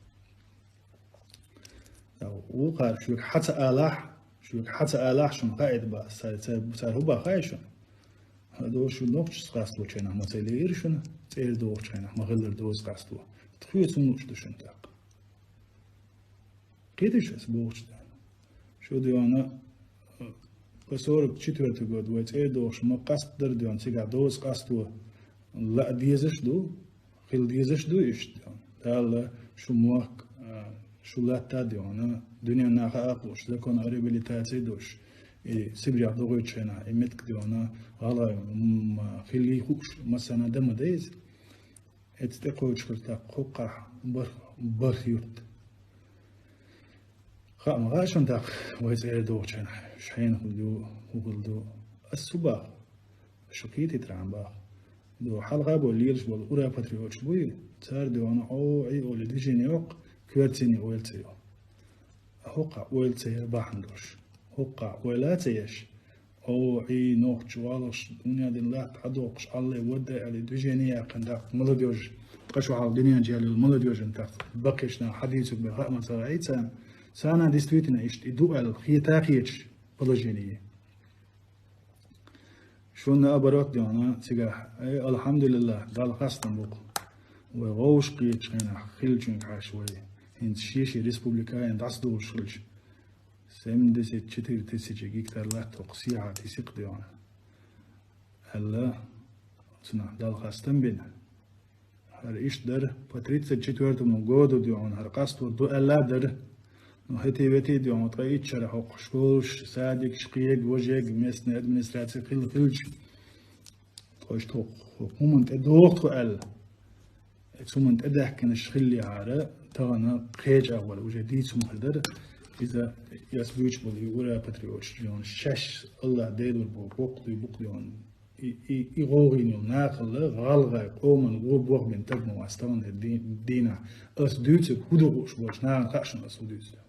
ТӀаккха вукхара шуьга хьа ца алахь, шуьга хьа ца алахь, шуна хаийта баха, цара, цара, цара хӀун баха хаьий шуна? ХӀара доза шу нохчашца къасточу хенахь ма ца лиира шуна, цӀера дохучу хенахь ма хиллара доза къасто. Тхоьца хӀун лууш ду шуна тӀаккха? Кхетий шу ас бохучу дела? Шу де вана, по сорок четвёртый год вай цӀера дохуш ма къастадара де вана, цигахь доза къасто лаа дезаш ду, хила дезаш ду иштта. Дала шу мохк, а, шу латта де вана, дуьненна хаьа хууш, закон о реабилитации долуш, и Сибрех дохуьйтучу хенахь, и меттиг де вана, гӀалгӀай, м, хилий хууш, массарна а дан ма дай иза. Эцца тӀекхочуш хир тӀаккха хӀокхахь барх-, барх юрт. Хаа ма хаьа шуна тӀаккха, вай цӀера дохучу хенахь, шайна хӀун ду, хӀун хила ду. Ас хӀун баха? Шу кхетийтархьама баха. Ду хьалха а бой лелаш болу ура патриоташ буй, цара де вана Ӏо, Ӏи олий движение йоккху, коьртанийн ойла ца йо. ХӀокхахь ойла ца яр бахьана долуш. ХӀокхахь ойла а ца еш, Ӏо, Ӏи, нохча, валлахӀ, дуьнен дин латта хьадоккхуш, Ӏалле, вадда аьлла, движение яьккхина даккха молодёжь, ткъа шу хьалха дуьнен чу яьлла йолу молодёжан тӀаккха баккхийчу наха хьадийцург бен хаа ма ца хаьий царна. Царна действительно иштта и ду аьлла хета а хеташ положение. Шуна наоборот де вана цигахь, ай, алхьамдулиллахӀ, Далла хастам бу-кх. Вай вовшахкхетачу хенахь хиллачуьнга хьаьжча вай, хӀинца шен-шен республикана дӀасадолуш хилча, семьдесят четыре тысячи гектар латта хӀокху сехьа тиси-кх де вана. Аьлла, цунах Далла хастам бина. ХӀара иштта дара, по тридцать четвёртому году де вана хӀара къастор ду аьлла а дара. Ну, хӀетий-ветий де вана, ткъа итт шарахь хӀокху школаш, садикаш, кхега, важега, местная администрация хилла хилча, ткъа иштта хӀокху, хӀокху хӀуманна тӀе догӀу тхо аьлла. Оцу хӀуманна тӀедаьхкинарш хиллехьара, тахана кхечу агӀор уже дийца хӀума хир дара. Иза, ас буьйцуш болу и ура патриоташ де вана, шаьш АллахӀ Делора боху, боккха дуй бу-кх де вана. И, и, и гӀовгӀийна йолу нахалла гӀалгӀай къоман вон бохбина таг ма вац тахана ди-, дийнахь. Ас дуьйцург хӀун ду хууш болчу нахана хаьа шуна ас хӀун дуьйцург.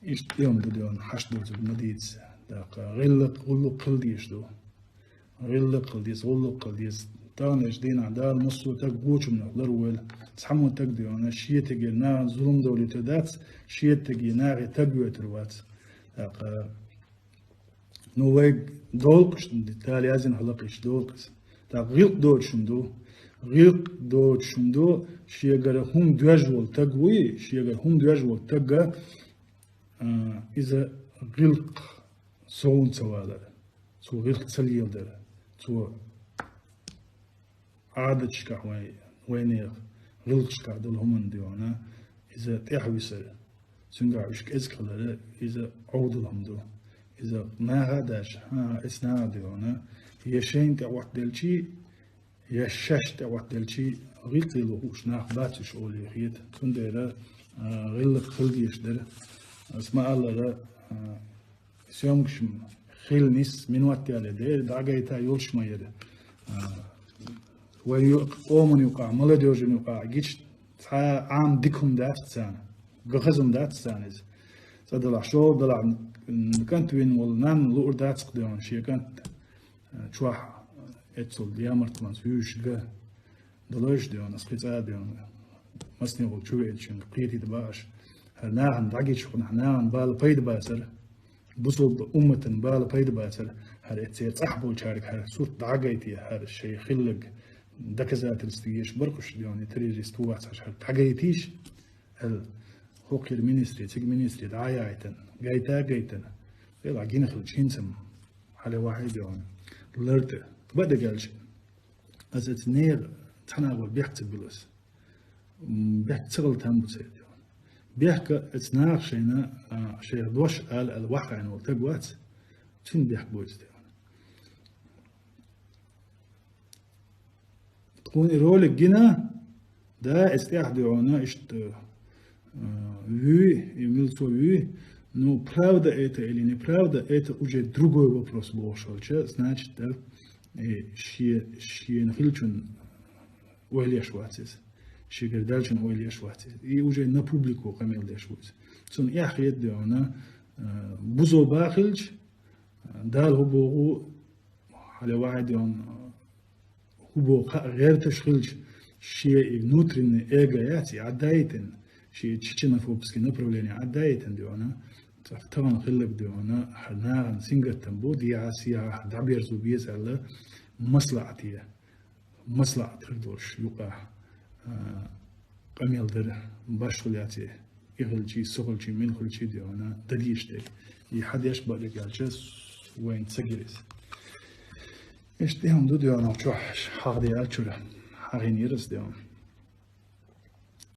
Иштта тӀе ма ду де вана, хьашт доцург ма дийца. ТӀаккха гӀиллакх, гӀуллакх хила дезаш ду. ГӀиллакх хила деза, гӀуллакх хила деза. Таханлерчу дийнахь Дала массо а таг гочумнах ларвойла. Цхьаммо таг де вана, шен тегера нахана зулам довлуьйтур дац, шен тегера нахе таг воьйтур вац. ТӀаккха Ну, вай долкъаш, Дала яздина хьалакхаш долкъаш. ТӀаккха гӀиллакх доцуш хӀума ду. ГӀиллакх доцуш хӀума ду, шегара хӀума доьжна волу таг вуй, шегара хӀума доьжна волу тагга, а, иза гӀиллакх совна ца валар, цо гӀиллакх ца леладар, цо Ӏадаташкахь вай, вайнехан гӀиллакхашкахь долу хӀуманна де вана, иза тӀаьхьа висар. Цуьнгахь уьш кӀезиг хилар, иза Ӏовдал хӀума ду. Иза наха а даьлча, хӀан-хӀа, эцу наха де вана, я шайна тӀе Ӏоттаделчий, я шаьш тӀе Ӏоттаделчий, гӀиллакх лело хууш нах бац уьш олий хета. Цундела, а, гӀиллакх хила дезаш дара. Ас ма-аллара, а, Съёмкаш хила нис, минот яле дера, дӀагайта йолуш ма яра. А, вайн ю-, къоман юкъахь, молодёжан юкъахь гича цхьа а Ӏама дика хӀума дац царна, га хаза хӀума дац царна иза. Цкъа делахь, шолгӀа делахь, м, кӀант вина волу нанна луур дац-кх де вана шен кӀант, а, чохь эццул ямартманца вуьйш га. Далойша де вана, ас кхин цкъа а де вана. Массанхьа чу веачуьнга кхетийта бааш. ХӀара нахана дӀагича хӀунах нахана бала пайда бацара. Бусалба умматана бала пайда бацара. ХӀара эццера цӀахь болчаьрга хӀара сурт дӀагайти, хӀара шайн хилларг доказательство еш баркъуш де вана, террорист ву вац хӀара дӀагайтийша. Аьлла, хӀокхера министре, цига министре дӀа а яйтана, гайта а гайтана. Вела гина хилча хӀинца-м хьале вахьий де вана. Лар тӀе. Баъ де гаьлча. Аса эца нехан цхьана агӀор бехк ца билла аса. М, бехк ца хила там бу церан де вана. Бехка эца наха шайна, а, шайх дош ала аьлла вахьайна волу таг вац, цуьнан бехк бойца де вана. Тхуна и ролик гина, да, эца тӀехь де вана, иштта, а, вуй, и мила цо вуй, ну, правда это или неправда, это уже другой вопрос бохуш хилча, значит, да, и ше-, шена хилчун ойла еш вац иза. Шегара даьллачун ойла еш вац иза. И уже на публику къамел деш ву иза. Цунна эхь хета, дий хьона, э, бусалба хилча, Дала хӀу боху, хьале вахьа, дий хьона, хӀу боху хаа гӀерташ хилча, шен и внутренний эго яц, и Ӏадайтина, шен чеченофобский направление Ӏадайтина, дий хьона, цхьа тахана хилларг, дий хьона, хьан нахана сингаттам бу, дехьа-сехьа дӀаберзо беза аьлла, маслаӀате, маслаӀат хир долуш юкъахь, а, къамел дара, башхалла яц и хилчий, со хилчий, мила хилчий, дий хьона, дан дезаш дерг. И хьан деш баьлларг аьлча, вайна ца гира иза. Иштта тӀехьа ду, дий хьона, чохь хьагӀ де аьллачуьра, хьагӀ йинера аса, дий хьона.